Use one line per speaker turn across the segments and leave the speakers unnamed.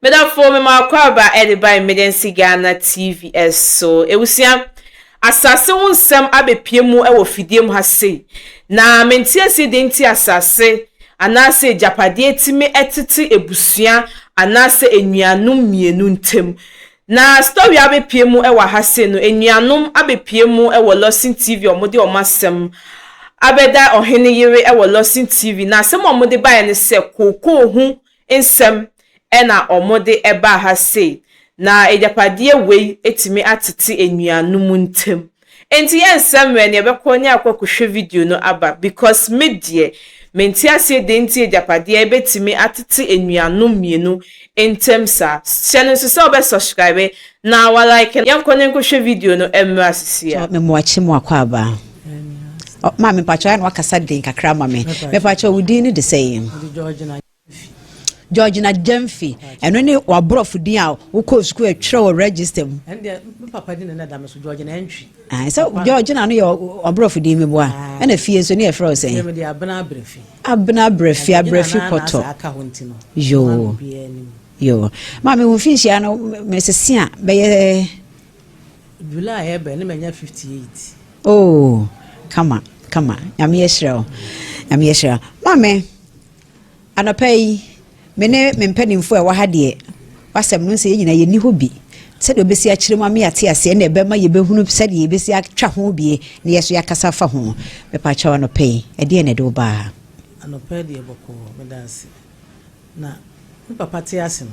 Medafo mema akwaaba ɛde ba Emergency Ghana TV ɛso. Ewusua, asase ho nsɛm abɛpie mu ɛwɔ fidie mu ha sei. Na mente ase de nti asase anaasɛ agyapadeɛ tumi ɛtete ebusua anaasɛ enuanom mmienu ntam. Na story abɛpie mu ɛwɔ ha sei no, enuanom abɛpie mu ɛwɔ Lawson TV a wɔde wɔn asɛm abɛda ɔhene yere ɛwɔ Lawson TV. Na asɛm a wɔde baeɛ ne sɛ kookoo ho nsɛm ɛna wɔde ɛbaa ha sei. Na agyapadeɛ wei etumi atete enuanom ntam. Nti yɛn nsɛm mmerɛ ne yɛbɛkɔ ne akɔ akɔhwɛ video no aba because me deɛ mente aseɛ de nti agyapadeɛ ebetumi atete enuanom mmienu ntam saa. Hyɛ no nso sɛ ɔbɛ subscribe na wa like. Yɛnkɔ ne nkɔhwɛ video no mmerɛ asisi a.
Memoakye mu akɔ aba. Maame, mpakyɛ na wakasa den kakra ma me. Mepakyɛ, wo din no de sɛ? Georgina Gyamfi. Ɛno ne waborɔfo din a wokɔɔ sukuu atwerɛ wɔ register mu? Ah, sɛ Georgina no yɛ waborɔfo din, meboa? Ɛna fie nso ne yɛfrɛ wo sɛn? Abena Abrɛfi, Abrɛfi Kɔtɔ. Yoo yoo, maame, wo mfinhyia no mesese a bɛyɛ?
July ɛbɛ ne manya 58.
Oh, kama kama. Nyame yɛhyerɛ wo, Nyame yɛhyerɛ wo. Maame, anɔpa yi me ne me mpanimfoɔ a ɛwɔ ha deɛ, wasɛm no sɛ yɛn nyinaa yɛnni hɔ bi. Sɛdeɛ obɛsi akyerɛ mu ama yɛate aseɛ na ɛbɛma yɛbɛhunu sɛdeɛ yɛbɛsi atwa ho bie na yɛ so yɛakasa fa ho. Mepakyɛw, anɔpa yi ɛdeɛ na ɛde wo baa?
Anɔpa deɛ bɔkɔɔ, meda ase. Na me papa te ase no,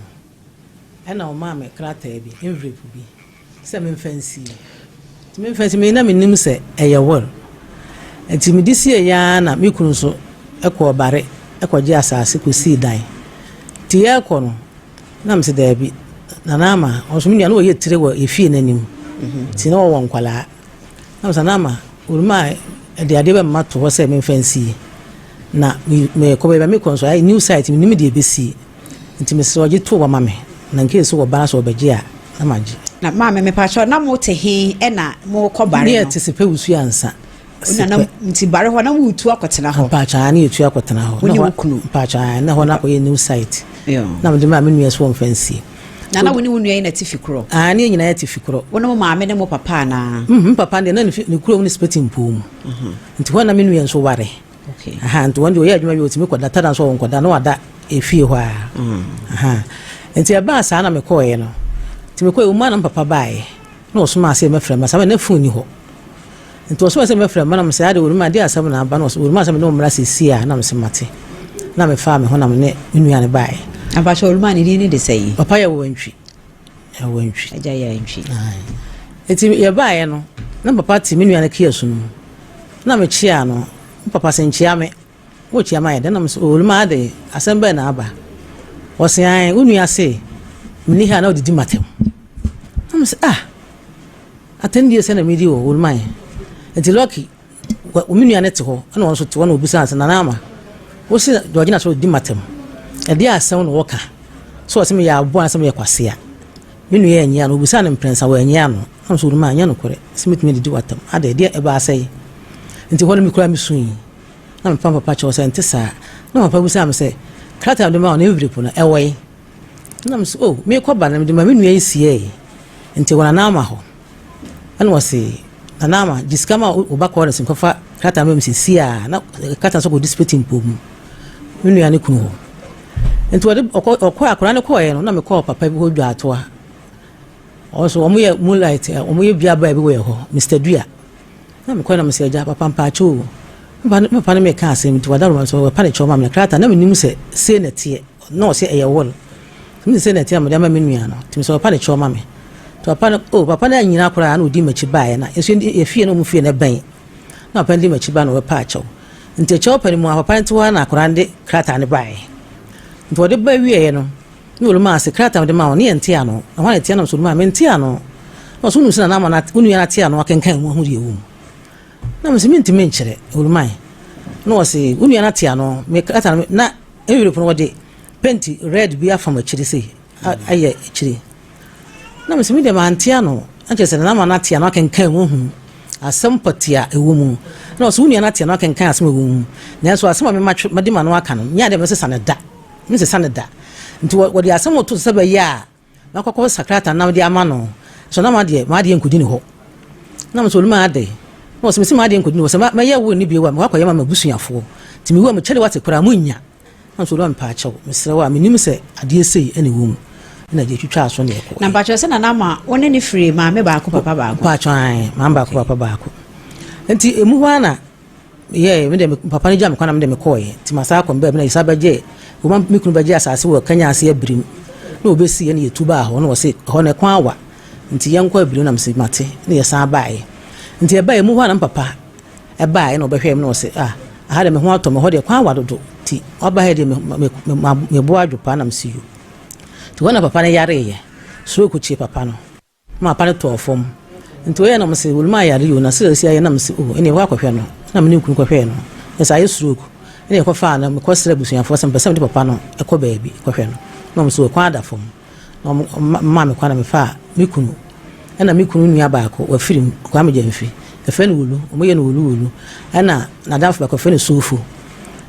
ɛna ɔmaa me krataa bi, envelope bi, sɛ memfa nsie. Nti memfa nsie, me na menim sɛ ɛyɛ will. Nti mede sie yaa na me kunu nso ɛkɔɔ Bare ɛkɔgye asase kɔsii dan. Nti yɛrekɔ no na mesɛ daabi, Nana Ama ɔnso me nua na wɔyɛ tire wɔ efie n'anim, nti na wɔwɔ nkwalaa. Na mesɛ, Nana Ama oluma ɛde adeɛ bɛmma to hɔ sɛ memfa nsie na mekɔ baabi a mekɔ nso ayɛ new site, menim deɛ ɛbɛsie, nti mesrɛ ɔgye to wɔ ma me na nkee so wɔ ba sɛ ɔbɛgye a na magye.
Na maame, mepakyɛw, na mote he ɛna mokɔ Bare
ne
no?
Yɛte Sepɛ Wusu ansa.
Na nti Bare hɔ na woretu akɔtena hɔ?
Mpakyɛ, ne yɛtu akɔtena hɔ.
Wo ne wo kunu?
Mpakyɛ, na hɔ no akɔyɛ new site na mede maa me nua so wɔmfa nsie.
Na wo ne wo nua yi na te fi korɔ?
Ah, ne yɛ nyinaa yɛte fi korɔ.
Wo ne mo maame ne mo papa anaa?
Papa deɛ na ne kurom ne Sepeti mpo mu, nti hɔ na me nua nso ware. Aha, nti wɔn deɛ ɔyɛ adwuma bi, ɔtumi kɔda tada nso, ɔwɔ nkɔda na wada efie hɔ a. Aha, nti ɛbaa saa na mekɔɔɛ no. Nti mekɔɛ mu a na papa baeɛ na ɔsoma ase mɛfrɛ ma saa na phone ni hɔ, nti ɔsoma sɛ mɛfrɛ ma na mesɛ ade wɔruma ade asɛm na aba na ɔsɛ wɔruma sɛ mene ɔmmra siesie a, na mesɛ mate, na mefaa me ho na mene me nua no baeɛ.
Ampakyɛ, oluma ne din ne de sɛ yi?
Papa yɛ Wɔntwi, Wɔntwi.
Agya yɛ Ntwi.
Nti yɛbaeɛ no na papa te me nua no kia so no mu na mekyea no. Me papa sɛ nkyea me, wokyea ma yɛ dɛn? Na mesɛ, oluma ade asɛm bɛɛ na aba? Ɔse ae, wo nua se menni ha na ɔdidi matam. Na mesɛ, ah, atɛn die sɛ na medi wɔ oluma yɛ. Nti lucky me nua no te hɔ ɛna ɔno nso te hɔ na obisaa sɛ, Nana Ama, wo se Georgina sɛ ɔdidi matam, ɛdeɛ asɛm na wɔka sɛ ɔsɛ meyɛ aboa na sɛ meyɛ kwasea? Me nua yɛ nyɛ ano, obisaa no mprɛnsa, wɔanyɛ ano. Na mesɛ, oluma, nyɛ nokorɛ sɛ mɛtumi adidi watam ade deɛ ɛbaa sɛe. Nti hɔ no mekura me sui na mepam papa kyɛw sɛ nte saa. Na papa bisaa me sɛ, krataa mede ma wo no, envelope no ɛwɔ yi? Na mesɛ, oh, mekɔ ba no mede ma me nua yi siee, nti wɔ Nana Ama hɔ. Ɛna wɔse, Nana Ama gye sika ma wo ba kɔɔ ne sɛ nkɔfa krataa ma me siesie a, na krataa nso kɔdi spiti mpo mu me nua ne kunu hɔ. Nti wɔde ɔkɔ ɔkɔ akwadaa no kɔɔɛ no na mekɔɔ papa bi hɔ Dwaatoa. Ɔno nso wɔn yɛ moonlight, wɔn yɛ dua baa bi wɔ yɛ hɔ, Mr Dua. Na mekɔɛ na mesɛ, agya papa, mpaakyɛ o, me papa ne meka asɛm nti wada roma nso wɔpa ne kyɛw ma me na krataa na menim sɛ sei na ɛteɛ na ɔsɛ ɛyɛ wɔl nti sei na ɛteɛ na mede ama me nua no, nti mesɛ wɔpa ne kyɛw ma me. Nti papa no, oh, papa no anyina koraa na ɔdi m'akyi baeɛ na nso yɛfie no ɔmu fie no ɛbɛn na papa no di m'akyi ba na wɔpa akyɛw. Nti akyɛw pɛ no mu a papa no te hɔ na akwadaa no de krataa no baeɛ. Nti wɔde ba wieɛ no ne oluma ase krataa mede ma wo ne yɛnte ano na hɔ na ɛte anam so oluma mente ano na ɔso wonim sɛ nana ama wo nua no ate ano akenkan mu ahu deɛ ɛwɔ mu. Na mese mentumi nkyerɛ oluman. Na ɔse wo nua no ate ano me krataa no na envelope no wɔde penti red bi afam akyiri sei ayɛ akyiri. Na mese me deɛ mante ano, na kyerɛ sɛ nana ama no ate ano akenkan mu ahu asɛm pɔtee a ɛwɔ mu. Na ɔse wo nua no ate ano akenkan asɛm a ɛwɔ mu, nanso asɛm a mema mede ma no aka no nyɛ adeɛ a mɛsesa no da, mensesa no da. Nti wɔde asɛm to so sɛ bɛyɛ a makɔkɔ sa krataa na mede ama no. So na m'adeɛ m'adeɛ nkɔdi ne hɔ. Na mesɛ ɔnim ade. Na ɔsɛ mesi m'adeɛ nkɔdi ne hɔ sɛ mɛyɛ wo ne bio a mekɔ akɔyɛ ma m'abusuafoɔ. Nti mewu a mekyɛre wate koraa monnya. Na mesɛ ɔwura mepaakyɛw mesrɛ wo a menim sɛ adeɛ sei ɛna ɛwɔ mu. Ɛna agya twitwaa so ne ɛkɔɛ.
Na mpakyɛw sɛ Nana ama wo ne ne firi maame baako papa baako?
Mpakyɛw ae, maame baako papa baako. Nti emu hɔ ara na meyɛɛ, me deɛ papa no gyaa me kwan na me deɛ mekɔɔeɛ. Nti masan akɔ me baabi na yɛsan bɛgyee, wɔma me kunu bɛgyee asase wɔ Kenya ase Abirim. Na wɔbɛsiiɛ na yɛtu baa hɔ na wɔse ɛhɔ no ɛkwan awa nti yɛnkɔ Abirim na mese mate na yɛsan baeɛ. Nti yɛbaeɛ emu hɔ ara na me papa ɛbaeɛ na ɔbɛhwɛɛ me na ɔse ah aha deɛ me ho atɔ me hɔ deɛ kwan awa dodo nti waba ha deɛ me me me me bo adwo paa na mese yo. Nti hɔ na papa no yareeɛ, stroke kyee papa no ma papa no tɔɔ fam. Nti ɔyɛɛ na mese Oluma ayare o na sɛ ɔsi ayɛ na mese oh ɛneɛ mekɔ akɔhwɛ no na me ne nkunu kɔhwɛɛ no na sɛ ayɛ stroke ɛne yɛkɔfaa no mekɔ srɛ abusuafoɔ sɛ mepɛ sɛ mede papa no kɔ baabi kɔhwɛ no na wɔn so kwan ada fam na wɔn maa me kwan na mefaa me kunu ɛna me kunu nua baako wafiri mu Kwame Gyamfi yɛfrɛ no Wulu wɔn yɛ no Wulu Wulu ɛna n'adamfo baako yɛfrɛ no Sofo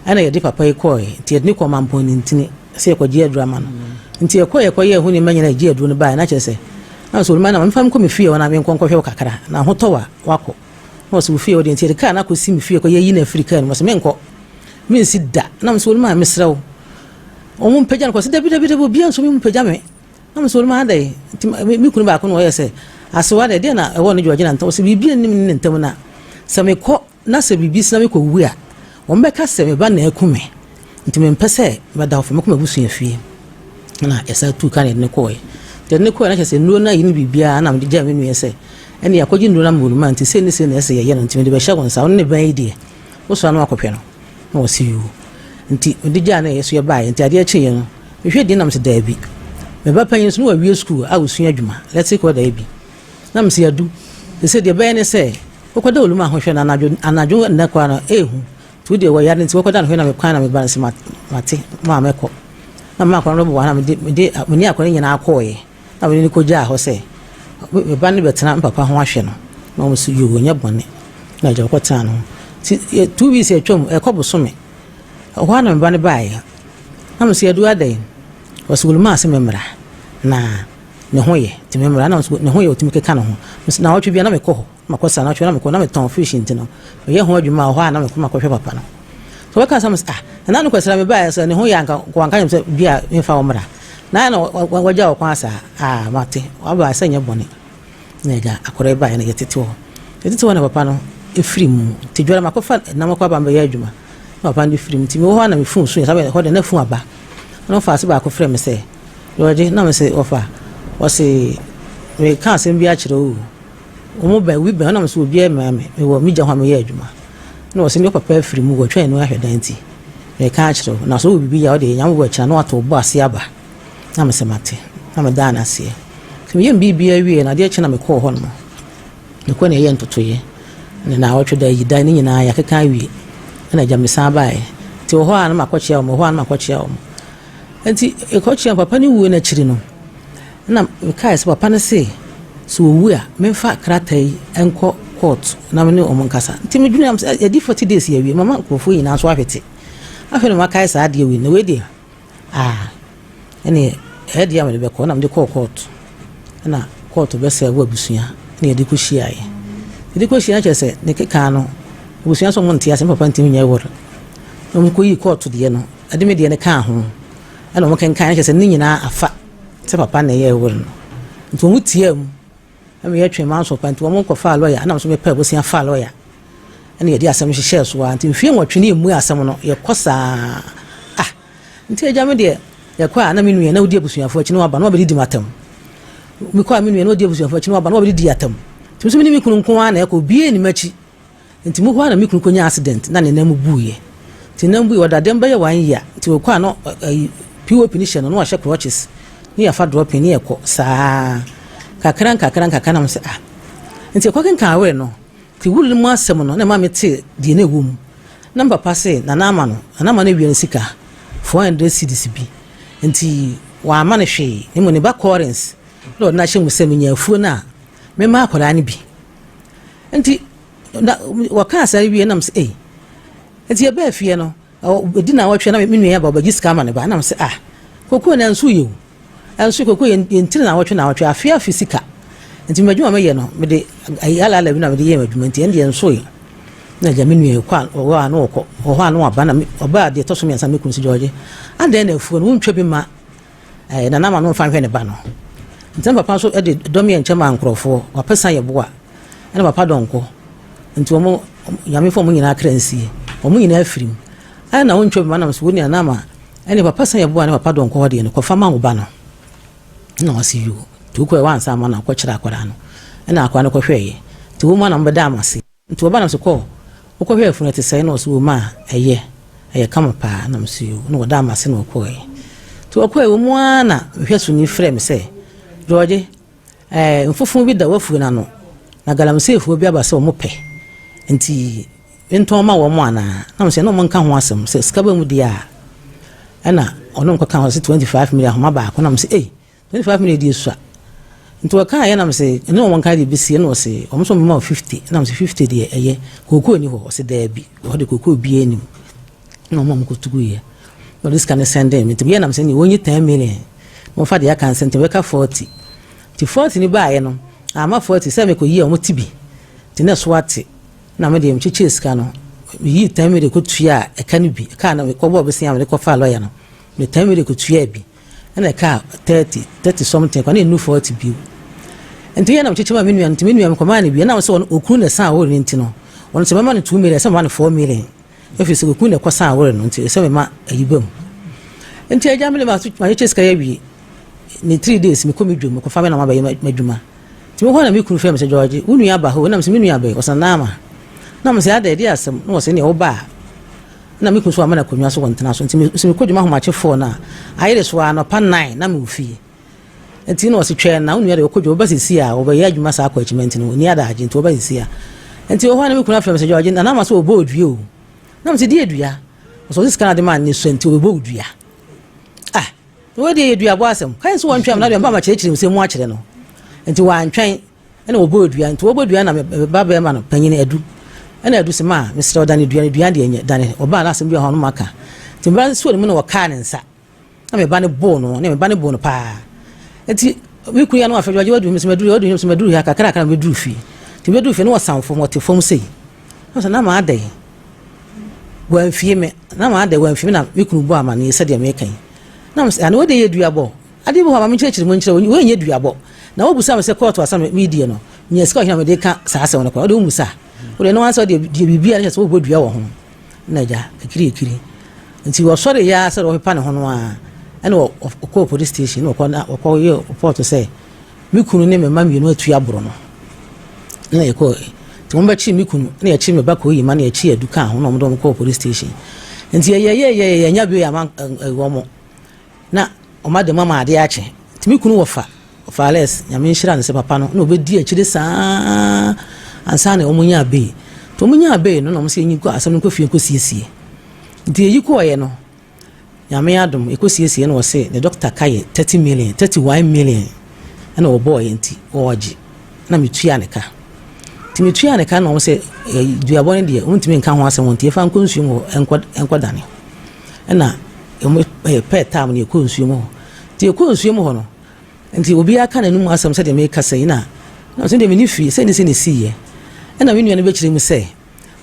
ɛna yɛde papa yi kɔɔɛ nti yɛde ne kɔɔ Mampɔn ne ntini sɛ yɛkɔgye aduro ama no nti yɛkɔɔ yɛkɔyɛɛ ho nneɛma nyinaa yɛgye aduro no baeɛ na kyerɛ sɛ na sɛ oluma na memfa nkɔ me fie hɔ na menkɔ nkɔhwɛ wo kakra na ahotɔ wa wakɔ na ɔsɛ wo fie hɔ deɛ nti yɛde kaa no akɔsi me fie kɔ yɛyi no afiri kaa no mu ɔsɛ menkɔ mensi da na mesɛ oluma mesrɛ wo wɔn mpagya no kɔ sɛ dabi dabi dabi obiara nso me mpagya me na mesɛ oluma adɛn nti me kunu baako na ɔyɛ sɛ asewa dɛ deɛ na ɛwɔ ne Georgina ntam sɛ biribi anim ne ne ntam na sɛ mekɔ Na sɛ biribi si na mekɔwu a, wɔbɛka sɛ me ba na aku me, nti mempɛ sɛ mɛda hɔ fa mɛkɔ m'abusua fie. Na yɛsan tuu ka na yɛde no kɔɔe. Nti yɛde no kɔɔe na kyerɛ sɛ nnuro no ayi no biribiara na mede gyaa me nua sɛ ɛne yɛakɔgye nnuro no ama Oluma nti sei ne sei na ɛsɛ yɛyɛ no nti mede bɛhyɛ wo nsa, wo ne ne bɛn yi deɛ wosɔre na wakɔhwɛ no. Na ɔse yoo. Nti mede gyaa no na yɛ so yɛbaeɛ. Nti adeɛ kyeeɛ no mehwɛ din na mese daabi. Me ba panyin nso na wawie sukuu a ɔsua adwuma, electric welder yi bi. Na mese adu, sese deɛ ɛbɛyɛ ne sɛ Wokɔda oluma ho hwɛ no anadwo anadwo nnɛ koraa no ehu nti wo deɛ wɔyare nti wɔkɔda no hwɛ na me kwan na me ba no sɛ mate maa mɛkɔ na mema akwadaa no bɛboa na mede mede me ne akwadaa no nyinaa kɔɔeɛ na mede no kɔgyaa hɔ sɛ me ba no bɛtena me papa ho ahwɛ no na wɔn so yoo nyɛ bɔne na agya wɔkɔtena no ho nti 2 weeks atwam ɛkɔ bosome ɛhɔ ara na me ba no baeɛ na me sɛ yɛdu adɛn wɔsɛ oluma ase me mmra na ne ho yɛ nti me mmra na ne ho yɛ ɔtumi keka ne ho naawɔtwe bia na mekɔ hɔ makɔ sa naawɔtwe na mekɔ na metɔn fish nti no meyɛ ho adwuma wɔ hɔ a na mekɔ makɔhwɛ papa no so wɔka sɛ ah na no kwasira me baeɛ sɛ ne ho yɛ anka wanka nyɛ sɛ bia memfa wo mmra na na wagya wɔ kwan saa ah mate waba sɛ nyɛ bɔne na agya akɔrɔ baeɛ na yɛtete hɔ yɛtete hɔ na papa no ɛfiri mu nti dwara makɔfa nam akɔ aba mbɛyɛ adwuma na papa no de firi mu nti mewɔ hɔ a na mefun so yɛ sɛ hɔ de na fun aba na ɔfa ase baako frɛ me sɛ George, na mese wɔfa, ɔse meka asɛm bi akyerɛ wo o, wɔn bɛn, obi bɛn, na mese obiara mmɛn me, mewɔ me gya hɔ a meyɛ adwuma. Na ɔse ne papa afiri mu, wɔtwɛn no ahwɛ dan nti, meka akyerɛ wo, na sɛ wowɔ biribi yɛ a, wode Nyame bɔ akyina na wato wo bo ase aba. Na mese mate, na medaa no aseɛ. Nti meyɛ me biribiara wieɛ no, adeɛ kye na mekɔɔ hɔ nom. Mekɔ na yɛyɛ ntotoeɛ, ne naawɔtwe da, ayi da, ne nyinaa yɛakeka awie. Ɛna agya mesan baeɛ. Nti wɔ hɔ a na makɔkyea wɔn, wɔ hɔ a na makɔkyea wɔn. Enti yɛkɔkyeaa papa no wuo no akyiri no, na mekae sɛ papa no se sɛ ɔwu a memfa krataa yi nkɔ court na me ne wɔn nkasa. Nti medwene am sɛ yɛdi 40 days yɛawie, mama nkurɔfoɔ nyinaa nso ahwete. Afei na makae saa adeɛ wei, na wei deɛ ah ɛneɛ ɛyɛ deɛ a mede bɛkɔ, na mede kɔɔ court. Ɛna court bɛsɛɛ wɔ abusua na yɛde kɔhyiaeɛ. Yɛde kɔhyia kyerɛ sɛ ne kekaa no abusua sɛ wɔn nte ase, me papa ntumi nyɛ wɔ na wɔkɔyii court deɛ no Ɛde me deɛ no kaa ho, ɛna wɔn kenkan no kyerɛ sɛ ne nyinaa afa sɛ papa na ɛyɛɛ will no. Nti wɔn tiaa mu, ɛma yɛtwee manso pa, nti wɔn kɔfaa lɔya, ɛna nso mepɛɛ bosea faa lɔya, ɛna yɛde asɛm hyehyɛɛ so ara, nti mfie nwɔtwe ne yɛmmue asɛm no, yɛkɔ saa, ah, nti agya me deɛ, yɛkɔ a na me nua na ɔdi abusuafoɔ akyi na waba na wabɛdidi m'atam, mekɔ a me nua na ɔdi abusuafoɔ akyi na waba na wabɛdidi atam, nti me nso me ne me kunu nko ara na ɛkɔ, obiara nni m'akyi. Nti mu hɔ ara na me kunu kɔnyaa accident na ne nan mu buiɛ. Nti nan buiɛ, ɔda dɛm bɛyɛ one year. Nti ɔkɔ a na ayi POP no hyɛ no na wahyɛ crutches ne yɛafa dropping ne yɛkɔ saa kakra nkakra nkakra na mesɛ ah. Nti ɛkɔ kenkan were no, nti were no mu asɛm no na ɛma metee deɛ na ɛwɔ mu. Na me papa se Nana ama no, Nana ama no awia no sika 400 cedis bi. Nti wamma no hwee na mmom ne ba Collins na ɔde no ahyɛ mu sɛ menya afuo no a memma akwadaa no bi. Nti na wɔkaa saa wie nam sɛ ei nti yɛbaa fie no ɛdi na wɔtwe na me nua ba ɔbɛgye sika ama ne ba nam sɛ ah. Kokoo no ɛnso yɛ o. Ɛnso kokoo yɛ yɛntiri naawɔtwe naawɔtwe, afe afe sika. Nti m'adwuma meyɛ no, mede ayi alaala bi na mede yɛ m'adwuma nti ɛno deɛ ɛnso yɛ. Na agya me nua kɔ a ɔwɔ a na ɔkɔ, ɔwɔ hɔ a na waba na ɔbaa deɛ ɛtɔ so mmiɛnsa me kunu si George, adɛn na afuo no wontwa bi ma ɛɛ nana ma no mfa nhwɛ ne ba no. Nti na papa nso de dɔm yɛ nkyɛn maa nkurɔfoɔ, wapɛ san yɛ boa ɛna papa dɔnkɔ. Nti wɔn nyame fa wɔn nyinaa kra nsie, wɔn nyinaa firim. Adɛn na wontwa bi ma nam so wo nua Naama ɛne papa san yɛ boa ne papa dɔnkɔ hɔ deɛ no kɔfa ma wo ba no. Ɛna ɔse yoo. Nti wokɔɛ woansan amma no ankɔkyerɛ akwadaa no. Ɛna akwadaa no kɔhwɛɛyɛ. Nti wo ma na mobɛdaa mo ase. Nti ɔbaa na mese kɔ wokɔhwɛɛ afunu ɛte sɛn? Ɛna ɔse oo maa ɛyɛ, ɛyɛ kama paa. Ɛna mese yoo. Ɛna ɔdaa m'ase na ɔkɔɔɛ. Nti ɔkɔɔɛ wɔ mu ara na mehwɛsoni frɛɛ me sɛ, George, ɛɛ mfofo bi da w'afuo no ano, na galamseyfoɔ bi aba sɛ wɔpɛ, nti mentɔn ma wɔn anaa? Na mese ɛne wɔn nka ho asɛm, sɛ sika ba mu deɛ a, ɛna ɔne wɔn kɔka ho sɛ 25 million ahoma baako. Na mese ei, 25 million deɛ sua. Nti wɔkaa yɛ na mese ɛne wɔn nka deɛ bɛsi, ɛna ɔse wɔn nso mema wo 50. Na mese 50 deɛ ɛyɛ, kookoo ni hɔ? Ɔse daabi, hɔ de kookoo biara nim. Na wɔn a wɔkɔtu guiɛ na ɔde sika no sɛndee me. Nti meyɛ nam sɛ neɛ wɔnyi 10 million na wɔmfa deɛ aka nsɛ nti wɔbɛka 40. Nti 40 no baeɛ no, amma 40 sɛ mekɔyi a wɔte bi. Nti na ɛso ate. Na me deɛ mekyekyɛɛ sika no, meyii 10 million kɔtuaa ɛka no bi. Ɛka no mekɔbɔɔ bosea a mede kɔfaa lɔya no, mede 10 million kɔtuaa bi. Ɛna ɛkaa 30, 30 something, kɔ na ɛnnu 40 bio. Nti yɛ na mekyekyɛ ma me nua no, nti me nua mekɔmaa no bi. Ɛnam sɛ ɔno okunu na ɛsan awore no nti no, ɔno sɛ mɛma no 2 million, ɛsɛ mema no 4 million. Ɛfiri sɛ okunu na ɛkɔsan awore no nti ɛsɛ mema ayi ba mu. Nti agya mede makyekyɛ sika yi awie. Ne 3 days mekɔ me dwom, mekɔfa me na mabɛyɛ m'adwuma. Nti mekɔ na me kunu frɛ me sɛ George, wo nua aba hɔ. Nam sɛ me nua bɛn? Ɔsɛ Naama. Na me sɛ adɛn, ɛdeɛ asɛm? Na ɔsɛ neɛ woba a. Na me kunu so wama no akonnwa so wɔntena so. Nti sɛ mekɔ dwom ahomakye 4 no a, ayere so a anɔpa 9 na mewɔ fie. Nti na ɔse twɛn na wo nua deɛ ɔkɔ dwa ɔbɛba sisi a ɔbɛyɛ adwuma saa akɔ akyima nti no ɔni adagye nti ɔbɛba sisi a. Nti wɔ hɔ a na me kunu afrɛ me sɛ George nana ama sɛ ɔbɔ odua o. Na me sɛ deɛ dua? Ɔsɛ ɔse sika na ade maa ne sua nti ɔbɛbɔ odua. Ah, na wei deɛ yɛ duabɔ asɛm. Kae nso wɔntwɛn me na deɛ mba ma kyerɛkyerɛ mu sɛ mu akyerɛ no. Nti wantwɛn ɛna wɔbɔ odua nti wɔbɔ dua na me ba bɛrima no panyin adu. Ɛna adu sɛ maa mesrɛ ɔdane dua no dua deɛ nyɛ dane ɔbaa na asɛm bi wɔ hɔ no maka. Nti meba nsuo no mu na wɔkaa ne nsa. Na me ba no boo no, ne me ba no boo no paa. Nti me kunu ya no afɛ ɔgye wadu mesɛ maduru wadu mesɛ maduru ha kakra kakra meduru fie. Nti meduru fie no wɔsan fam wɔte fam sei. Na sɛ na ma adɛ wɔamfie me na ma adɛ wɔamfie me na me kunu bɔ amaneɛ sɛdeɛ meka yi. Na mesɛ ane wode yɛ duabɔ. Adeɛ bi hɔ a ma menkyerɛkyerɛ mu nkyerɛ wei nyɛ duabɔ. Na wobusa me sɛ kɔɔto asɛm medie no menya sika ɔhene a mede ka saa asɛm no koraa wode womusa. Wode no ansɛ wode deɛ biribiara no kyɛ sɛ wobɔ dua wɔ ho. Na agya akiri akiri. Nti wɔsɔre yɛ ara sɛ wɔpepa ne ho no ara ɛna ɔkɔɔ police station na ɔkɔ na ɔkɔ yɛ report sɛ me kunu ne me mma mmienu atu aboro no. Na yɛkɔ nti wɔn bɛkye me kunu na yɛkye me ba kɔ yi ma na yɛkye adu kaa ho na wɔn de wɔn kɔɔ police station. Nti yɛyɛ yɛ yɛ yɛ nya bi ama wɔn. Na wɔn ade mu ama adeɛ akye. Nti me kunu wɔfa ɔfaa lɛs nyame nhyira no sɛ papa no na ɔbɛdi akyire saa ansa na wɔn nyaa bee. Nti wɔn nyaa bee no na wɔn sɛ yɛnyi kɔ asɛm no nkɔ fie nkɔ siesie. Nti yɛyi kɔɔyɛ no nyame adom yɛkɔ siesie na wɔse ne dɔkta ka yɛ 30 million 31 million ɛna wɔbɔɔyɛ nti wɔɔgye na metua ne ka. Nti metua ne ka na wɔn sɛ duabɔ no deɛ wɔntumi nka ho asɛm nti yɛfa nkɔ nsuo mu hɔ nkɔ nkɔdane. Ɛna wɔn pɛɛ tam no yɛkɔ nsuo mu hɔ. Nti yɛkɔ nsuo mu hɔ no, nti obiara ka n'anum asɛm sɛdeɛ meka sɛ yi na na ɔsɛ deɛ menni fie sɛ ne sɛ ne siiɛ. Ɛna me nua no bɛkyerɛ mu sɛ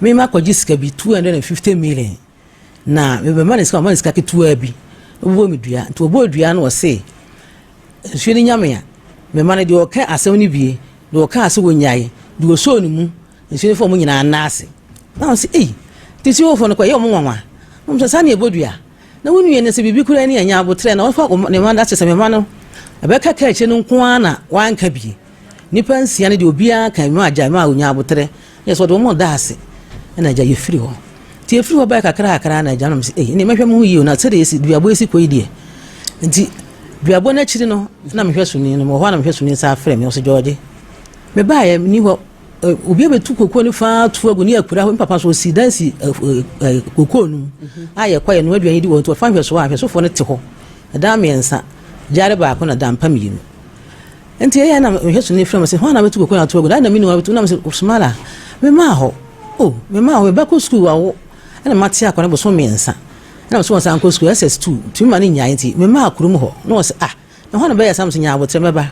me makɔgye sika bi 250 million na mebɛma ne sika ɔma ne sika ketewa bi na ɔbɛbɔ me dua. Nti ɔbɔɔ dua no ɔse nsuo no nyame a mema no deɛ ɔka asɛm no bie deɛ ɔka sɛ wɔnyae deɛ ɔsɔɔ ne mu nsuo no fɔ ɔmo nyinaa nna ase. Na ɔse ei nti nsuofoɔ no kɔ ɛyɛ ɔmo nwanwa. Na ɔmo sɛ saa ne ɛbɔ dua. Na wo nua no sɛ biribi koraa ni a, nya aboterɛ na ɔfa ne mma no akyɛ sɛ me mma no ɛbɛka ka akyire no nko ara na wanka bi. Nnipa nsia no deɛ obiara ka mma agya mma ɔnya aboterɛ yɛ sɛ ɔde wɔn da ase ɛna agya yɛfiri hɔ. Nti yɛfiri hɔ baeɛ kakra kakra na agya nom sɛ ei ɛnneɛ mɛhwɛ mo ho yie o na sɛdeɛ yɛsi duabɔ yɛsi kɔ yi deɛ. Nti duabɔ no akyiri no na mehwɛ soni no mewɔ hɔ a na mehwɛ soni saa frɛ me ɔsɛ Gyɔɔgye mebaeɛ menni hɔ Obi abɛtu kokoo no faa tu agu ne akura hɔ. Me papa nso ɔsi dan si kokoo no mu a yɛkɔ yɛ noa aduane di wɔ nti ɔfa nhwɛsoɔ a nhwɛsofoɔ no te hɔ. Ɛdan mmiɛnsa, gyaare baako na dan pa mmienu. Nti ɛyɛ na nhwɛso no frɛ me sɛ hwan na abɛtu kokoo no ato agu na na me nua abɛtu na me sɛ Sumala memaa hɔ. Oh, memaa hɔ meba kɔ sukuu awo ɛna mate akɔ no bosom mmiɛnsa. Ɛna mese wɔnsan nkɔ sukuu, SS2, nti mema no nnyae nti memaa kurom hɔ. Na wɔse ah, na hwan na bɛyɛ saa? Mese nya aboterɛ mɛba.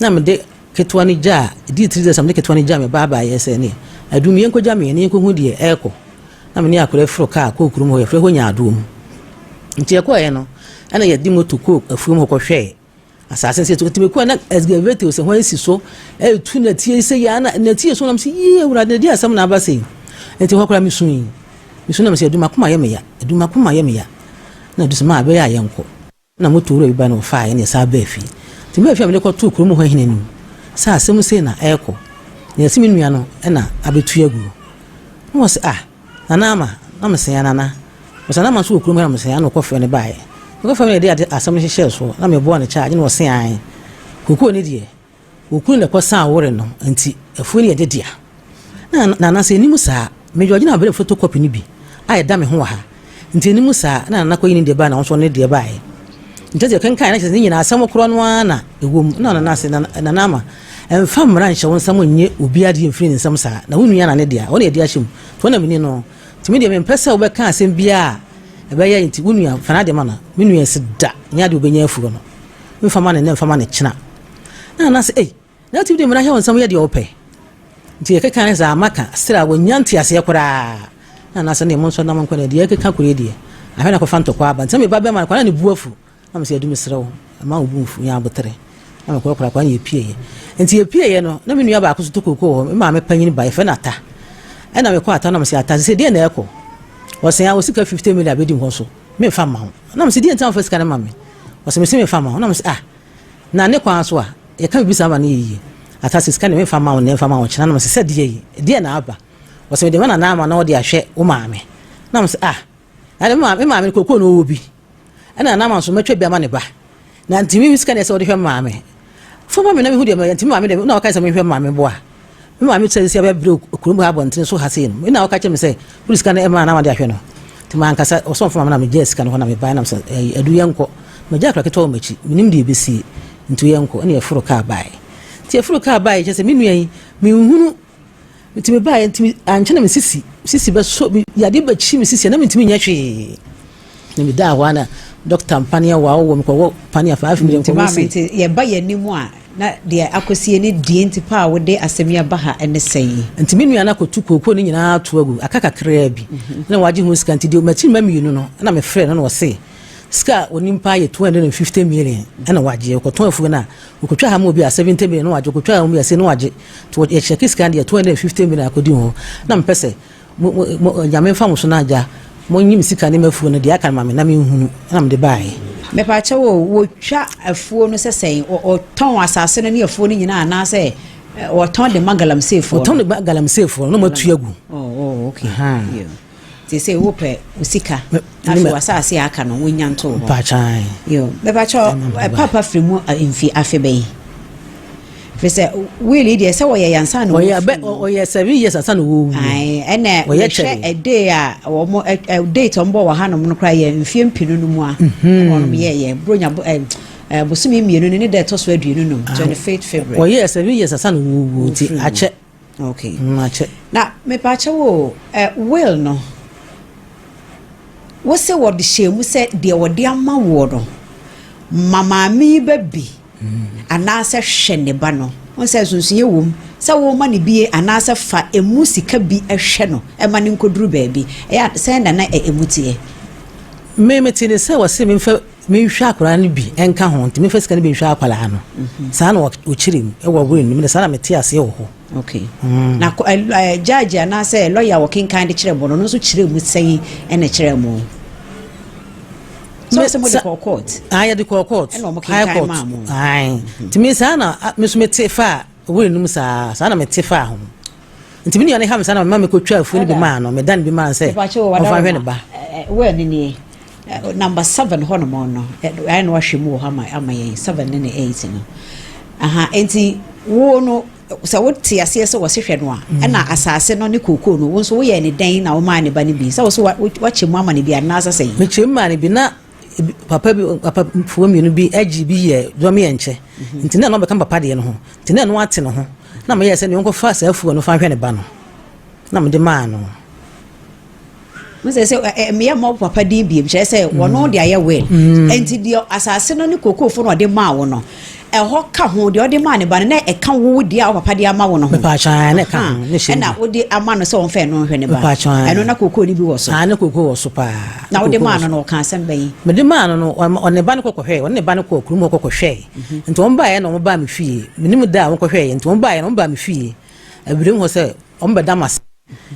Na mede ketewa no gyaa, ɛdii 3 days na mede ketewa no gyaa me ba baeɛ sɛ ɛneɛ adum yɛnkɔgya me na yɛnkɔhu deɛ ɛrekɔ. Na me ne akwadaa foro kaa kɔɔ kurom hɔ, yɛfrɛ hɔ Nyaadoɔ mu. Nti yɛkɔeɛ no, ɛna yɛde moto kɔɔ afuom hɔ kɔhwɛɛ Asase no sɛ nti mekɔɛ na excavator sɛ hwan si so ɛretu nɛteɛ sɛ yɛ ana nɛteɛ so nam sɛ yie awurade na ɛdeɛ asɛm na aba sei nti hɔ koraa mesu yi mesu nam sɛ aduma koma yɛ me ya aduma koma yɛ me ya na adu sɛ maa bɛyɛ a yɛnkɔ na moto wura bi ba na ɔfaa yɛ na yɛsan baa fie nti baa fie a mede kɔtoo kurom hɔ hene anim sɛ asɛm sei na ɛrekɔ na yɛse me nua no na abɛtu aguo na wɔ sɛ ah Nana Ama, na mesea Nana. Ɔsɛ Nana Ama nso wɔ kurom ha na mesea na ɔkɔfrɛ no baeɛ. Mekɔfrɛ no yɛde ade asɛm no hyehyɛɛ soɔ na meboa no charge na ɔse ae. Kokoo no deɛ, okunu na ɛkɔsaa wore no nti afuo no yɛ ne dea. Na Nana sɛ ɛnim saa, me Georgina abrɛ me photocopy no bi a ɛda me ho wɔ ha. Nti ɛnim saa na Nana kɔyi ne deɛ baeɛ na ɔno nso ɔde ne deɛ baeɛ. Nti sɛ yɛkenkan na kyerɛ sɛ ne nyinaa asɛm korɔ no ara na ɛwɔ mu. Na Nana se, Nana Ama, mfa mmara nhyɛ wo nsam nnye obi adeɛ mfiri ne nsam saa. Na wo nua na ne dea, ɔno na yɛde ahyɛ mu. Nti wo na meni no. Nti me deɛ mempɛ sɛ wobɛka asɛm biara a ɛbɛyɛ nti wo nua, fa n'adeɛ ma no. Me nua se da, nyɛ adeɛ ɔbɛnya afuo no. Mfa ma no nnɛ, mfa ma no kyena. Na Nana se, Ei! Na wotumi de mmara hyɛ wo nsam yɛ deɛ wopɛ. Nti yɛkeka ne saa maka srɛ a wɔnnya nteaseɛ koraa. Na anaasɛ neɛ monsɔ na monkɔ na deɛ ɛkeka kɔ yi deɛ ahwɛ na kɔfa ntɔkwa aba. Nti na me ba bɛrima no koraa na ne bu afu. Na mesɛ Adu mesrɛ wo mma wo bo mfu nya abotere. Na mekorɔkorɔ akwadaa na yɛpieeɛ. Nti yɛpieeɛ no na me nua baako nso tɔ kookoo wɔ hɔ, me maame panyin ba yɛfrɛ no Ata. Ɛna mekɔɔ Ata na mesɛ Ata sesei deɛn na ɛrekɔ? Ɔse ah wo sika 50 million abɛdi me hɔ so memfa mma wo. Na mesɛ deɛn nti na womfa sika no mma me? Ɔse mese memfa mma wo. Na mesɛ ah Na ne kwan so a, yɛka biribi saa ma no yɛ yie. Ata sɛ sika deɛ memfa mma wo nnɛ mfa mma wo ɔkyena. Na mese sɛ deɛ yi, deɛ na aba? Ɔse mede ma Nana ama na ɔde ahwɛ wo maame. Na mese ah, na deɛ me maame, me maame no kookoo no ɔwɔ bi. Ɛna Nana ama nso mɛtwa bi ama ne ba. Na nti me sika deɛ sɛ ɔde hwɛ me maame. Fa ma me na mehu deɛ mɛyɛ. Nti me maame deɛ na ɔka sɛ menhwɛ me maame boa. Me maame sɛ sɛ bɛbrɛ kurom ha abɔntene so ha sei no, me na ɔka kyerɛ me sɛ wode sika no ɛma na wade ahwɛ no. Nti mankasa ɔsɛ ɔmfa ma me na megyaa sika no hɔ na mebae na mesɛ ɛyi adu yɛnkɔ. Magya akora ketewa wɔ m'akyi, menim deɛ ɛbɛsie nti yɛnkɔ. Ɛna yɛforo kaa baeɛ. Nti yɛforo kaa baeɛ kyerɛ sɛ me nua yi menhunu nti mebaeɛ nti ankyɛ na me sisi sisi bɛsɔ me yadeɛ bɛkyi me sisi na mentumi nyɛ hwee. Na medaa hɔ a na dɔkta mpaneɛ wɔ awɔ mekɔwɔ paneɛ 5 million
Nti
kɔwɔ
maame
sei.
nti yɛba yɛn anim a na deɛ akɔsie ne deɛ nti paa a wode asɛm yi aba ha ne sɛn?
Nti me nua no akɔtu kookoo no nyinaa ato agu, aka kakraa bi na wagye ho sika nti deɛ m'akyi mma mmienu no na mefrɛɛ no na ɔse sika a ɔnim paa yɛ 250 million ɛna wagye, ɔkɔtɔn afuo no a ɔkɔtwa ha ma obi a 70 million na wagye, ɔkɔtwa ha ma obi a sei na wagye, nti yɛkyɛke sika no deɛ 250 million akɔdi ho na mepɛ sɛ Mo, mo, mo, Nyame mfa mo so na agya, monyi me sika ne m'afuo no, deɛ aka no ma me na menhunu, ɛna mede baeɛ.
Mepaakyɛw o, wɔtwa afuo no sɛ sɛn? Wɔtɔn asase no ne afuo no nyinaa anaasɛ wɔtɔn de ma galamseyfoɔ no?
Wɔtɔn de ma galamseyfoɔ no na wɔatu agu.
Oh, oh, okay. Yeah. Nti sɛ wopɛ wo sika, afei w'asase a aka no wonya nto hɔ.
Mpakyɛw.
Yo, mepaakyɛw, papa firi mu mfi afe bɛn? Firi sɛ will yi deɛ sɛ wɔyɛ yɛ ansa na
wɔyɛ bɛ ɔyɛ 7 years ansa na wɔwu.
Ɛnna wɔhwɛ ɛdee a wɔn date wɔn bɔ wɔ hanom no koraa yɛ mfie mpinu no mu a ɛna wɔn yɛ yɛ bronya ɛ bosome mmienu no ne da ɛtɔ so 25, 25 February.
Wɔyɛ 7 years ansa na wɔwu nti akyɛ.
Okay.
Akyɛ.
Na mepaakyɛ wo ɛ will no wosɛ wɔde hyɛ mu sɛ deɛ wɔde ama woɔ no ma maame yi ba bi anaasɛ hwɛ ne ba no. Wohu sɛ nsonsonoeɛ wɔ mu sɛ woma no bie anaasɛ fa ɛmu sika bi hwɛ no ma no nkɔduru baabi. Ɛyɛ a sɛn na na ɛmu teɛ?
Me mete ne sɛ wɔse memfa menhwɛ akwadaa no bi nka ho nti memfa sika no bi nhwɛ akwadaa no. Saa na wɔkyerɛ mu wɔ will no mu na saa na mete aseɛ wɔ hɔ.
Okay. Na judge anaasɛ lawyer a wɔkenkan de kyerɛ mo no, ɔno nso kyerɛ mu sɛn na ɛkyerɛ mo? Sɛ ɔsɛ mo de kɔɔ court.
Ah, yɛde kɔɔ court.
Ɛna ɔmo kenkan maa mo.
Ayi. Nti mi saa na mi nso mi te fa will no mu saa saa na mi te fa ho. Nti mi nua ne ha mi saa na mi ma mi kɔ twa afuo no bi maa no, mi dan bi maa no sɛ ɔfa hwɛ ne ba.
Will no nie. Number 7 hɔ nom no, ayɛ na wahwɛ mu wɔ hɔ ama yɛn 7 ne ne 8 no. Aha, nti wo no sɛ wote aseɛ sɛ wɔse hwɛ no a, ɛna asase no ne kookoo no, wo nso woyɛɛ ne dɛn na womaa ne ba no bi? Sɛ wo so wakyɛ mu ama no bi anaasɛ sɛn?
Mekyɛ mu maa no bi na papa bi papafoɔ mmienu bi agye bi yɛ dɔm yɛ nkyɛ nti na ɛno ɔbɛka papa deɛ no ho nti na ɛno ate ne ho na meyɛɛ sɛ ne ɔnkɔfa saa afuo no fa hwɛ ne ba no na mede maa no.
Mo sɛ sɛ mmea mmɔ papa din biem kyerɛ sɛ wɔn de ayɛ will. Nti deɛ asase no ne kokoofo no ɔde maa wo no, ɛhɔ ka ho deɛ ɔde maa ne ba no na ɛka wo deɛ a wo papa de ama wo no ho.
Mepatwa na ɛka ho ne hyɛ
Ɛna wode ama no sɛ ɔmfa ɛno nhwɛ ne ba.
Mepatwa.
Ɛno na kokoo no bi wɔ so.
Ah, ne kokoo wɔ so paa.
Na wode maa no no ɔka asɛm bɛn?
Mede maa no no ɔne ba no kɔkɔhwɛɛ, ɔne ne ba no kɔɔ kurom hɔ kɔkɔhwɛɛ. Nti wɔn baeɛ na wɔn baa me fie. Menim da a wɔn kɔhwɛeɛ nti wɔn baeɛ na wɔn baa me fie. Abirim hɔ sɛ wɔn bɛda m'ase.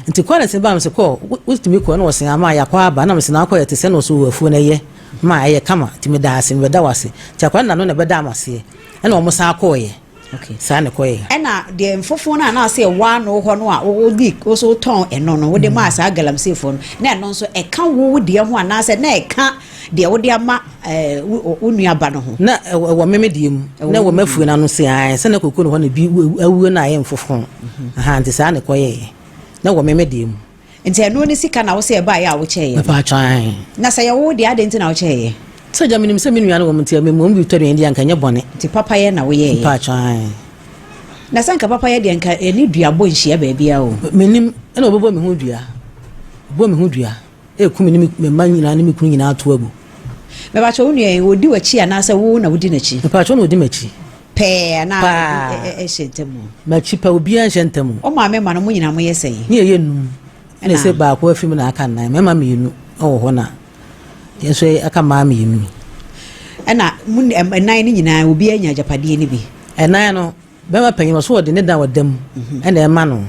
Nti kɔ na se baa me se kɔ wotumi kɔ na wɔse ama yɛakɔ aba na mese na akɔ yɛ te sɛ na ɔso wɔ afuo no ɛyɛ ma ɛyɛ kama nti meda ase mebɛda wo ase nti akwadaa no na no na ɛbɛdaa m'aseɛ ɛna wɔn san kɔɔyɛ.
Okay.
Saa na ɛkɔyɛ.
Ɛna deɛ mfofo no a na ɔsɛ ɛwɔ ano hɔ no a wodi wo so tɔn ɛno no wode maa saa galamseyfoɔ no na ɛno nso ɛka wo deɛ ho anaasɛ na ɛka deɛ wode ama ɛɛ wo nua ba no ho.
Na ɛwɔ meme deɛ mu na ɛwɔ m'afuo no ano se ae sɛ na koko no hɔ na bi awuo na ayɛ mfofo aha nti saa na ɛkɔyɛɛ na ɛwɔ meme deɛ mu.
Nti ɛno ne sika na wo sɛ ɛbaeɛ a wokyɛeɛ no?
Mepatwɔ ae.
Na sɛ yɛ wo deɛ adɛn nti na wokyɛeɛ?
Sɛ agya menim sɛ me nua no wɔ mu nti me mmom bi tɔ aduane di a nka ɛnyɛ bɔne.
Nti papayɛ na woyɛeɛ?
Mepatwɔ ae.
Na sɛ nka papayɛ deɛ nka ɛne duabɔ nhyia baabiara o.
Menim, ɛna ɔbɛbɔ me ho dua, ɔbɔ me ho dua, ɛku me ne me mma nyinaa ne me kunu nyinaa ato agu.
Mepatwɔ wo nua yi ɔdi w'akyi anaasɛ wo na wodi n'akyi?
Mepatwɔ na ɔdi m'akyi.
Pɛɛ anaa ɛhyɛ ntamu?
M'akyi pɛ, obiara nhyɛ ntamu.
Wo maame ma no mo nyinaa moyɛ sɛn?
Ne yɛyɛ num. Ɛna sɛ baako afi mu na aka nnan, mmarima mmienu wɔ hɔ na yɛn nso aka mmaa mmienu.
Ɛna mo nnan no nyinaa obiara nya agyapadeɛ no bi?
Ɛnan no, bɛrima panyin ɔso wɔde ne dan ɔda mu mhm. ɛna ɛma no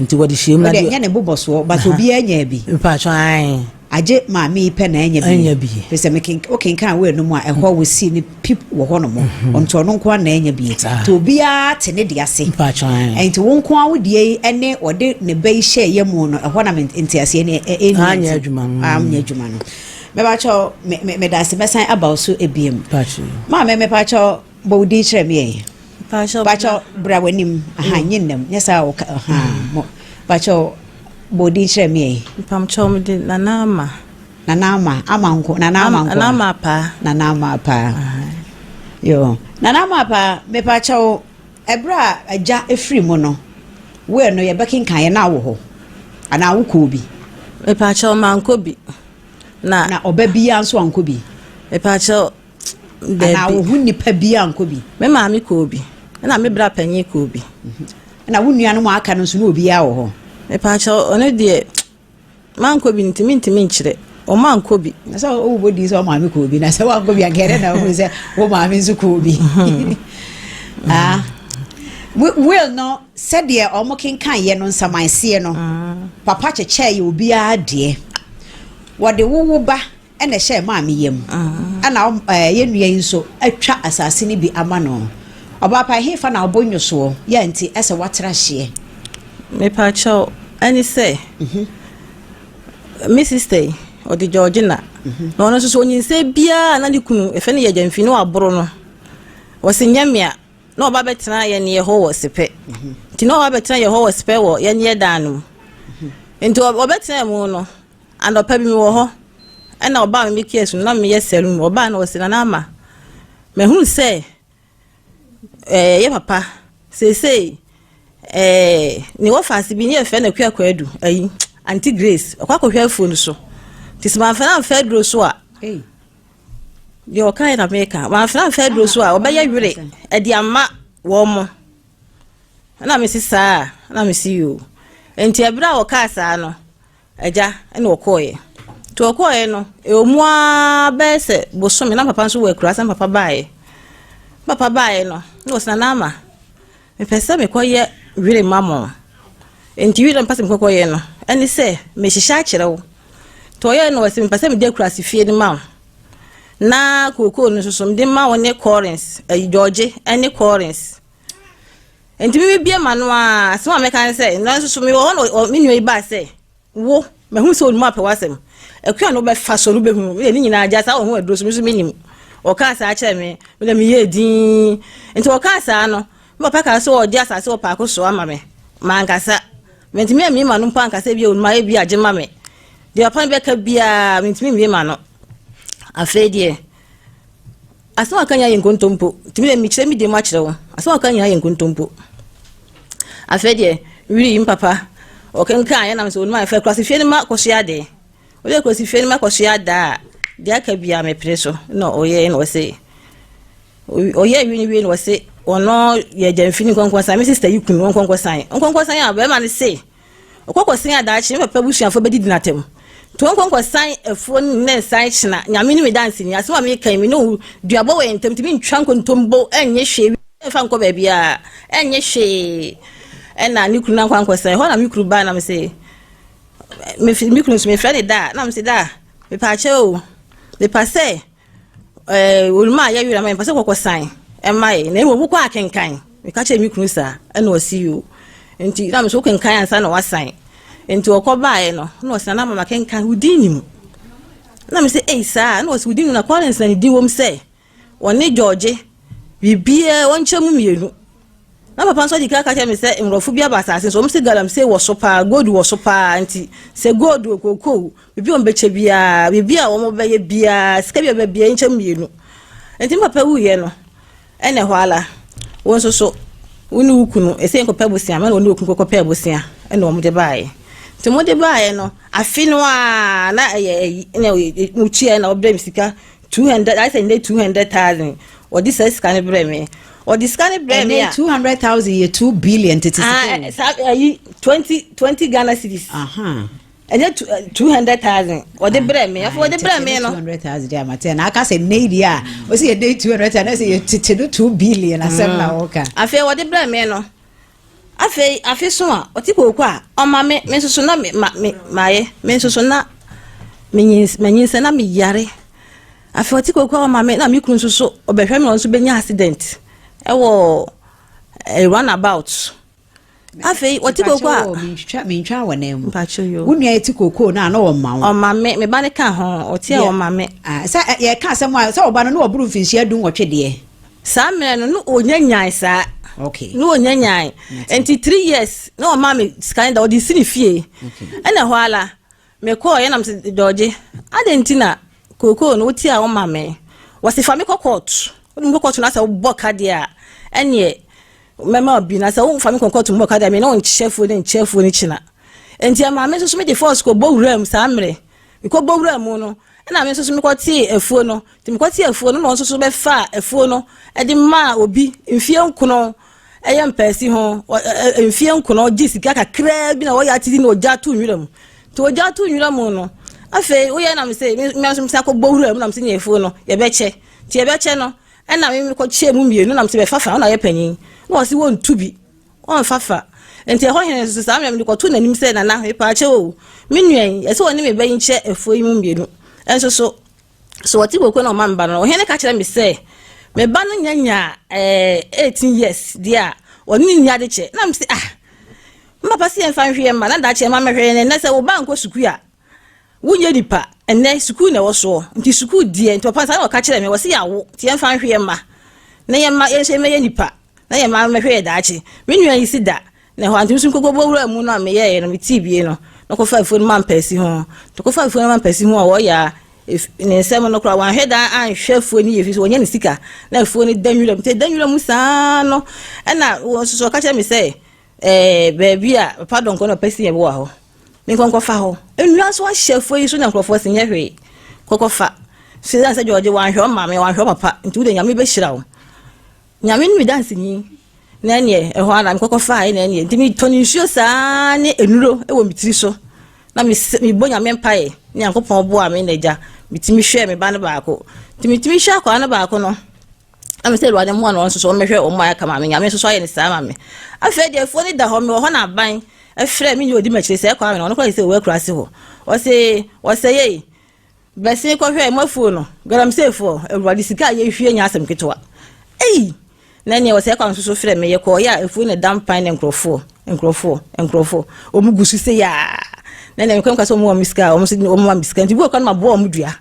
nti wɔde hyia mu
na deɛ nyɛ ne bobɔsoɔ but obiara nya bi.
Mpatsɔ ae.
Agye maame yi pɛ na anya bi.
Anya bi.
Firi sɛ meken wokenkan wɔ anum a ɛhɔ wɔsi ne pip wɔ hɔ nom. Mhm. Nti ɔno nko ara na anya bi. Nti obiara te ne deɛ ase. Nti wo nko ara wo deɛ yi ɛne ɔde ne ba yi hyɛɛ yɛ mu no ɛhɔ na nteaseɛ no ɛnni.
Anyɛ adwuma no.
Anyɛ adwuma no. Mepakyɛw me me meda ase mɛsan aba wo so ebiem. Maame mepakyɛw bɔ wo din kyerɛ me yɛn. Pakyɛw bra w'anim aha nye nnam nyɛ saa wo aha mo pakyɛw bɔ wo din kyerɛ me yɛn.
Mpakyɛw me de Nana Ama.
Nana Ama Ama nko Nana Ama nko.
Nana Ama Apaa.
Nana Ama Apaa. Yo Nana Ama Apaa mepakyɛw ɛberɛ a agya efiri mu no wei no yɛbɛkenkan yɛ na wɔ hɔ anaa wokɔɔ bi.
Mepakyɛw mankɔ bi.
Na na ɔba biara nso ankɔ bi.
Mepakyɛw
daabi. Anaa wo ho nipa biara ankɔ bi.
Me maame kɔɔ bi, ɛna me bra panyin kɔɔ bi.
Mhm. Ɛna wo nuanom a aka no nso na obiara wɔ hɔ.
Mepakyɛw ɔno deɛ mankɔ bi nti mentumi nkyerɛ. Wɔn ankɔ bi.
Na sɛ wobɔ din sɛ wo maame kɔɔ bi na sɛ woankɔ bi anka ɛdɛ na wohu sɛ wo maame nso kɔɔ bi. Mhm. Ah. Will no sɛdeɛ ɔmo kenkan yɛ no nsamanseɛ no mm. papa kyekyɛɛ yɛ obiara deɛ. Wɔde wo wo ba na ɛhyɛɛ maame yam, ɛna yɛn nua yi nso atwa asase no bi ama no. Ɔbaa pa, ɛhefa na wobɔ nnwosoɔ yɛ nti ɛsɛ woatra hyeɛ?
Mepakyɛw, ɛne sɛ, me sister yi, ɔde Georgina, na ɔno nso so onyinsɛn biara na ne kunu, yɛfrɛ no Yɛgyamfi, na waboro no. Ɔse nyɛ me a, na ɔba bɛtena yɛn yɛ hɔ wɔ Sepɛ. Nti na ɔba bɛtena yɛ hɔ wɔ Sepɛ wɔ yɛn yɛ dan no mu. Nti ɔbɛtena mu no, Anɔpa bi mewɔ hɔ, ɛna ɔbaa me mekia su no, na meyɛ sɛl mu. Ɔbaa na ɔse, Nana Ama, mahunu sɛ ɛɛ yɛ papa seesei ɛɛ ne wɔfaase bi ne yɛfrɛ no Akua Kwadu ayi Auntie Grace ɔkɔ akɔhwɛ afuo no so. Nti sɛ mamfa no amfa aduro so a, deɛ ɔkaeɛ na meka, mamfa no amfa aduro so a ɔbɛyɛ were ɛde ama wɔn mo. Ɛna mese saa, ɛna mese yoo. Nti ɛberɛ a ɔkaa saa no, Agya, ɛna ɔkɔeɛ. Nti ɔkɔeɛ no, ɛwɔ mu ara bɛyɛ sɛ bosome na papa nso wɔ akura sɛ papa baeɛ. Papa baeɛ no, na ɔsɛ Nana Ama, mepɛ sɛ mekɔyɛ were ma mo. Nti were mepɛ sɛ mekɔkɔyɛ no, ɛne sɛ mehyehyɛ akyerɛ wo. Nti ɔyɛɛ no ɔsɛ mepɛ sɛ mede akurase fie no ma wo. Na kookoo no nso so mede ma wo ne Collins, ɛyi George ne Collins. Enti me mebue m'ano ara, asɛm a mɛka ne sɛ, nanso so mewɔ hɔ na me nua yi baa sɛ, wo, mahu sɛ onum apɛ w'asɛm. Ɛkwan a no bɛfa so no bɛhunu. Me deɛ ne nyinaa gya saa wɔ ho aduro so, me nso menim. Ɔkaa saa kyerɛ me, me deɛ meyɛɛ dinn. Nti ɔkaa saa no, me papa kaa sɛ ɔgye asase wɔ paako so ama me. Mankasa. Mantumi ammue m'ano mpo anka sɛ ebia onum ayɛ bi agye ma me. Deɛ papa no bɛka biara, mentumi mmue m'ano. Afei deɛ, Asɛm a ɔka nyinaa yɛ nkontompo. Nti me deɛ mekyerɛ me deɛ mu akyerɛ wo. Asɛm a ɔka nyinaa yɛ nkontompo. Afei deɛ, wiri me papa, ɔkenkan yɛ nam sɛ onum ayɛ fɛ kurase fie no ma kɔsoa ade. Wode kɔsi fie no makɔsoa ada a, deɛ aka biara mepene so. Na ɔyɛɛ na ɔse ɔyɛɛ wie no wie na ɔse ɔno yɛ agyamfi ne nkɔnkɔnsan me sista yi kunu ɔnkɔnkɔsan ɔnkɔnkɔsan a bɛrima no se ɔkɔ kɔsen adaakye me papa abusuafoɔ bɛdidi n'atɛm nti ɔnkɔnkɔsan afuo no ne nsan kyena nyame ne me danseni asɛm a meka yi me ne wo duabɔ wɔ yɛn ntam nti mentwa nkontombo ɛnyɛ hwee ɛmfa nkɔ baabiara ɛnyɛ hwee ɛna ne kunu no ankɔ ankɔsan ɛhɔ na me kunu baa na me se me kunu nso mefrɛ ne da na me se da mepaakyɛ o mepa sɛ ɛɛ onum a yɛwerɛ ma mepɛ sɛ kɔkɔ san ɛma yɛ na mmom wokɔ akenkan meka kyerɛ me kunu saa ɛna ɔsi yo nti na me so wokenkan ansa na wasan nti ɔkɔ baeɛ no na ɔsi na mama kenkan wo din nim na me sɛ ei saa na ɔsi wo din nim na Collins na ne din wom sɛ Wɔne George, biribiara, wɔnkyɛ mu mmienu. Na papa nso adi kan aka kyerɛ me sɛ mmorɔfo bi aba asase so, wɔn se galamsey wɔ so paa, gold wɔ so paa, nti sɛ gold o, kooko o, biribi a wɔbɛkyɛ biara, biribi a wɔbɛyɛ biara, sika bi a wɔbɛyɛ biara, nkyɛ mmienu. Nti me papa wuiɛ no, ɛna ɛhɔ ara, wo nso so, wo ne wo kunu, ɛsɛ nkɔpɛ abusua, mɛna wo ne wo kunu kɔkɔpɛ abusua, ɛna wɔn de baeɛ. Nti wɔn de baeɛ no, afe no ara na ɛyɛ ayi, ɛna wɔtua na wɔbrɛ me sika 200 ayɛ sɛ nnɛ 200,000 wɔde saa sika no brɛ me wɔde sika no brɛ me a
ɛnɛ 200,000 yɛ 2 billion tete sika
ah, eh, saa ayi 20 20 Ghana cedis ɛnyɛ 200,000 wɔde ah, brɛ me afei wɔde brɛ me no
200,000 deɛ amate na aka sɛ nnɛ yi deɛ a wɔsi yɛ dɛ 200,000 na sɛ yɛ tete no 2 billion asɛm na mm. wɔka
afei wɔde brɛ me no Afei afe so a, ɔte kooko a, ɔma me, me nso so na me, ma, me, mayɛ, me nso so na menyins, manyinsɛn na meyare. Afei ɔte kooko a ɔma me, na me kunu nso so, ɔbɛhwɛ me na ɔno nso bɛnya accident ɛwɔ eh, runabout. Afei ɔte kooko a.
Mentwa, mentwa wɔ nan mu. Mpakyɛ yo. Wo nua ti kooko no a na ɔma wo.
Ɔma me, me ba no ka ho, ɔte a ɔma me.
Ah, sɛ yɛka asɛm a, sɛ ɔba no na ɔboro mfinhyia du nwɔtwe deɛ.
Saa mmerɛ no na ɔnya nyae saa.
Okay.
Na ɔnya nyae. Nti 3 years na ɔma me sika no da ɔde si ne fie. Ɛna ɛhɔ ara mekɔɔ yɛ nam sɛ Dɔgye adɛn nti na kookoo no wote a woma me. Wɔsi fa me kɔ court. Wode me kɔ court na sɛ wobɔ ka deɛ a ɛneɛ mɛma obi na sɛ wofa me kɔ court mbɔ ka deɛ me ne wo nkyɛ fuo ne nkyɛ fuo no kyina. Nti ɛma me nso so mede force kɔ bɔ wura mu saa mmerɛ. Mekɔ bɔ wura mu no ɛna me nso so mekɔtee afuo no. Nti mekɔtee afuo no na ɔno nso so bɛfaa afuo no de maa obi mfie nkono ɛyɛ mpaasi ho mfie nkono gye sika kakraa bi na wɔyɛ atidi na ɔgya to nwura mu. Nti ɔgya to nwura mu no afei woyɛ na mesɛ me nso mesa kɔbɔ wura mu na mesɛ nyɛ afuo no yɛbɛkyɛ. Nti yɛbɛkyɛ no ɛna me mekɔkyɛɛ mu mmienu na mesɛ bɛfa fa ɔna yɛ panyin na ɔse wɔntu bi ɔmfa fa. Nti ɛhɔ hene nso saa mmerɛ mede kɔtoo n'anim sɛ nana mepaakyɛw o me nua yi ɛsɛ ɔne me ba yi nkyɛ afuo yi mu mmienu nso so So ɔte kooko na ɔma me ba no? Ɔhene no ka kyerɛ me sɛ, me ba no nya nyaa eh, 18 years deɛ a, ɔne ne nni ade kyɛ. Na mese, ah, me papa se yɛmfa nhwɛ yɛn mma na daakye ɛma mɛhwɛ yɛn ɛnnɛ sɛ wo ba nkɔ sukuu a, wonyɛ nipa. Ɛnnɛ sukuu na ɛwɔ soɔ, nti sukuu deɛ, nti papa saa na ɔka kyerɛ me, ɔse yɛawo, nti yɛmfa nhwɛ yɛn mma na yɛn mma yɛn nso yɛmmɛyɛ nipa na yɛn mma mmɛhwɛ yɛn daakye. Me nua yi si da, Na ɛhɔ ara nti, me nso mekɔbɔ wuraa mu no a meyɛeɛ no, metii bie no, na kɔfaa afuo no mampaasi ho. Nti kɔfaa afuo no mampaasi ho a wɔyɛ a, ne nsɛm no koraa wanhwɛ da anhwɛ afuo no yie fi so wɔnyɛ ne sika na afuo no da nwura mu. Nti ɛda nwura mu saa no, ɛna wɔn nso so ɔka kyerɛ me sɛ ɛɛ baabi a papa dɔnkɔ na papa si yɛn wɔ hɔ. Menkɔ nkɔfa hɔ. Nnura nso ahyɛ afuo yi so na nkurɔfoɔ se nyɛ hwee. Kɔkɔfa. Sɛ sɛ George wanhwɛ ɔmaame, wanhwɛ ɔpapa, nti wo de Nyame bɛhyira wo. Nyame ne me danseni, na ɛneɛ ɛhɔ ara na mekɔkɔ faaɛ na ɛneɛ nti metɔ ne nsuo saa ne nnuro wɔ me tiri so na mebɔ Nyame mpaeɛ ne Nyankopɔn boa me na agya metumi hwɛɛ me ba no baako nti metumi hwɛ akwadaa no baako no na mesɛ Awurade mmoa no ɔnso so ɔmmɛhwɛ wɔn a aka ma me Nyame nso so ayɛ ne saa ma me afei deɛ afuo no da hɔ mewɔ hɔ na aban ɛfrɛ me ne ɔdi m'akyire sɛ ɛkɔ ame no ɔno koraa sɛ ɔwɔ akura ase hɔ ɔse ɔsɛ yei Bɛsen kɔhwɛɛ mo afuo no, galamseyfoɔ, Awurade sika a yɛhwie nyɛ asɛm ketewa. Ei! Na ɛneɛ wɔsɛe kwan nso so frɛ me, yɛkɔɔeɛ a afuo no da mpan ne nkurɔfoɔ, nkurɔfoɔ, nkurɔfoɔ, wɔn gu so sei aa. Na ɛneɛ mekɔ meka sɛ wɔn wɔ me sika a, wɔn nso wɔn ma me sika, nti bi wɔ kora no maboa wɔn dua.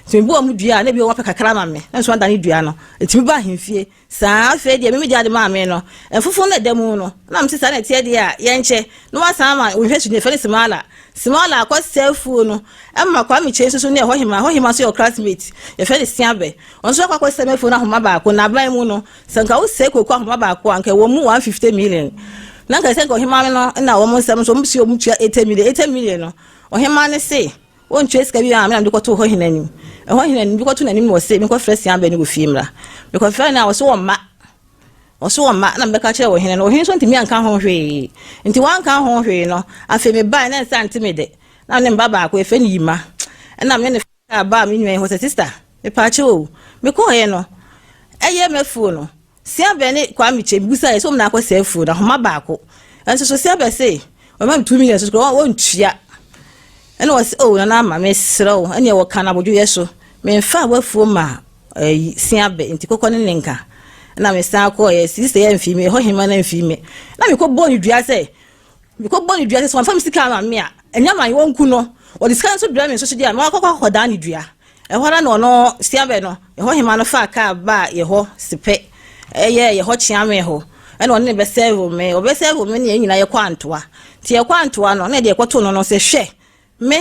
Nti meboa wɔn dua a, na ebi wɔn apɛ kakra ama me, na nso adane dua no, ɛtumi ba ahemfie. Saa, afei deɛ me mede ade maa me no, mfofo no a ɛda mu no, na mese saa na ɛteɛ deɛ a, yɛnkyɛ, na wasan ama wo nhwɛso ni, yɛfrɛ no Simala. Simala akɔsɛe afuo no, ɛma Kwame Kyei nso so ne ɛhɔ hemaa, ɛhɔ hemaa nso yɛ classmate, yɛfrɛ no Siabɛ. Ɔno nso akɔ akɔsɛe m'afuo no ahoma baako, na aban mu no, sɛ nka wosɛe kooko ahoma baako a, nka ɛwɔ mu 150 million. Na nka ɛsɛ nka ɔhemaa no na wɔn nsɛm nso, wɔn si wɔn tua 80 million, 80 million no, ɔhemaa no se. Wɔntua sika biara ma me na mede kɔtoo hɔ hene anim. Ɛhɔ hene anim, mede kɔtoo n'anim na ɔse menkɔfrɛ Siabɛ no wɔ fie mmra. Mekɔfrɛɛ no a, ɔse ɔmma. Ɔse ɔmma na mebɛka kyerɛɛ ɔhene no. Ɔhene nso ntumi anka ho hwee. Nti wanka ho hwee no, afei mebae na nsa nte me de. Na me ne me ba baako, yɛfrɛ no Yima. Ɛna me ne no kaa baa me nua yi hɔ sɛ, Sista, mepaakyɛw o, mekɔeɛ no, ɛyɛ m'afuo no, Siabɛ ne Kwame Kyei mebisaeɛ sɛ wɔn na akɔsɛe afuo no, ahoma baako. Nso so Siabɛ se ɔma me 2 million so koraa wɔntua. Ɛna ɔse, oh Nana Ama, mesrɛ wo, ɛneɛ wɔka no abodwoyɛ so, memfaa w'afuo maa ɛyi Siabɛ, nti kɔkɔ ne ne nka. Ɛna mesan kɔeɛ, sista yi amfii me, ɛhɔ hemmaa no amfii me. Na mekɔbɔɔ no dua sɛ, Mekɔbɔ no dua sɛ sɛ wamfa me sika amma me a, ɛnyɛ ma wɔnku no. Ɔde sika no nso brɛ me nso so deɛ a, mɛkɔ akɔdan no dua. Ɛhɔ ara na ɔno Siabɛ no, ɛhɔ hemmaa no faa kaa baa yɛ hɔ Sepɛ, ɛyɛ yɛ hɔ Kyeame hɔ, ɛna ɔne no bɛsɛɛvo me. Ɔbɛsɛɛvo me ne yɛn nyinaa yɛkɔ Antoa. Nti yɛkɔ Antoa no, na yɛde yɛkɔtoo no no sɛ, hwɛ, Me,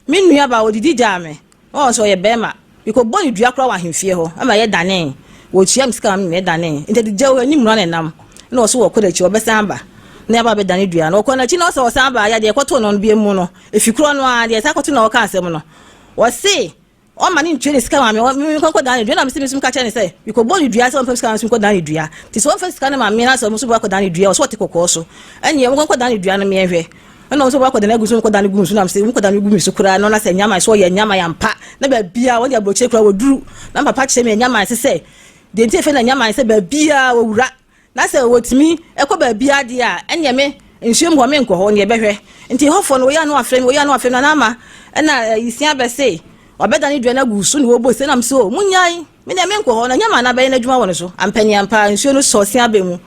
me nua baa odidi gyaa me, na ɔno nso ɔyɛ bɛɛma. Mekɔ bɔ no dua koraa wɔ ahemfie hɔ, ɛma yɛ danee. Wɔtua me sika ma me ma yɛ danee. Nti ɛde gyaw anim no na ɛnam. Ɛna ɔso wɔkɔ n'akyi, ɔbɛsan aba. Na yɛaba abɛdane dua no. Ɔkɔ n'akyi na ɔsɛ ɔsan ba a, yɛ deɛ yɛkɔtoo no no bia mu no, efi korɔ no ara, deɛ yɛsan kɔto no na ɔka asɛm no. Ɔse, Ɔmma no ntua ne sika ma me, me menkɔ nkɔdan no dua. Ɛna mese me nso meka kyerɛ no sɛ, mekɔbɔ no dua sɛ ɔmfa me sika ma me nso menkɔdan no dua. Nti sɛ ɔmfa sika no ma me na sɛ ɔmo nso bɛkɔdan no dua, ɔse ɔte kɔkɔɔ so. Ɛneɛ monkɔ nkɔdan no dua no meɛnhwɛ. Ɛna ɔmo nso bɛkɔdan agu so, nkɔdan no gu me so. Na mese monkɔdan no gu me so koraa no na sɛ Nyaman sɛ ɔyɛ Nyaman ampa. Na baabiaa wɔn de aburokyire koraa wɔduru. Na me papa kyerɛ me Nyaman se sɛ, deɛ nti yɛfrɛ no Nyaman sɛ baabiaa wɔwura. Na sɛ wɔtumi kɔ baabiara deɛ a, ɛnneɛ me, nsuo mu hɔ, menkɔ hɔ, neɛ bɛhwɛ. Nti hɔfoɔ no, wɔyi ano afrɛ me, wɔyi ano afrɛ me, Nana Ama, ɛna Yisia bɛse, wɔabɛdane dua no agu so na wɔbɔ se, na mese, o, monnyae, me deɛ menkɔ hɔ, na nyɛ na bɛyɛ n'adwuma wɔ ne so. Ampaniampa, nsuo no sɔɔ se abɛ mu,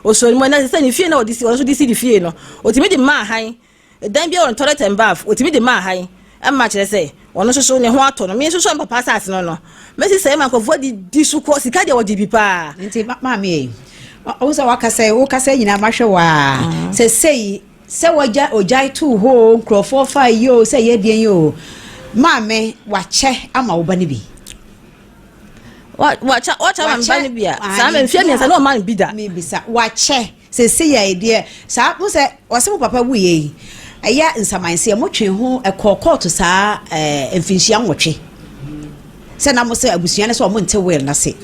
ɔsɔɔ ne mu, ɛnɛ sɛ ne fie na ɔde si, ɔno nso de si ne fie no, ɔtumi de maa hann. Dan biara wɔ no toilet and bath, otumi de maa ha yi ma kyerɛ sɛ ɔno nso so ne ho atɔ no. Me nso so a me papa asase no no, mɛsi sɛe ma nkurɔfoɔ de di so kɔ, sika deɛ wɔgye bi paa.
Nti maame ei, wohu sɛ wakasa yi, wokasa nyinaa mahwɛ wo aa, mm. Sɛ sei, sɛ wagya ogyae too hɔ o, nkurɔfoɔ fa yi o, sɛ yɛ deɛn yi o, maame wakyɛ ama wo ba no bi.
Wakyɛ wakyɛ ama me ba no bi a, saa mfeɛ 3 na ɔma no bi da.
Mebisa, wakyɛ. Seesei a deɛ saa mo sɛ wɔsɛ mo papa wuiɛ yi ɛyɛ nsamanseɛ mo twe ho ɛkɔɔ kɔɔto saa ɛɛ mfinhyia nwɔtwe sɛ na mo sɛ abusua no sɛ ɔmo nte will n'ase.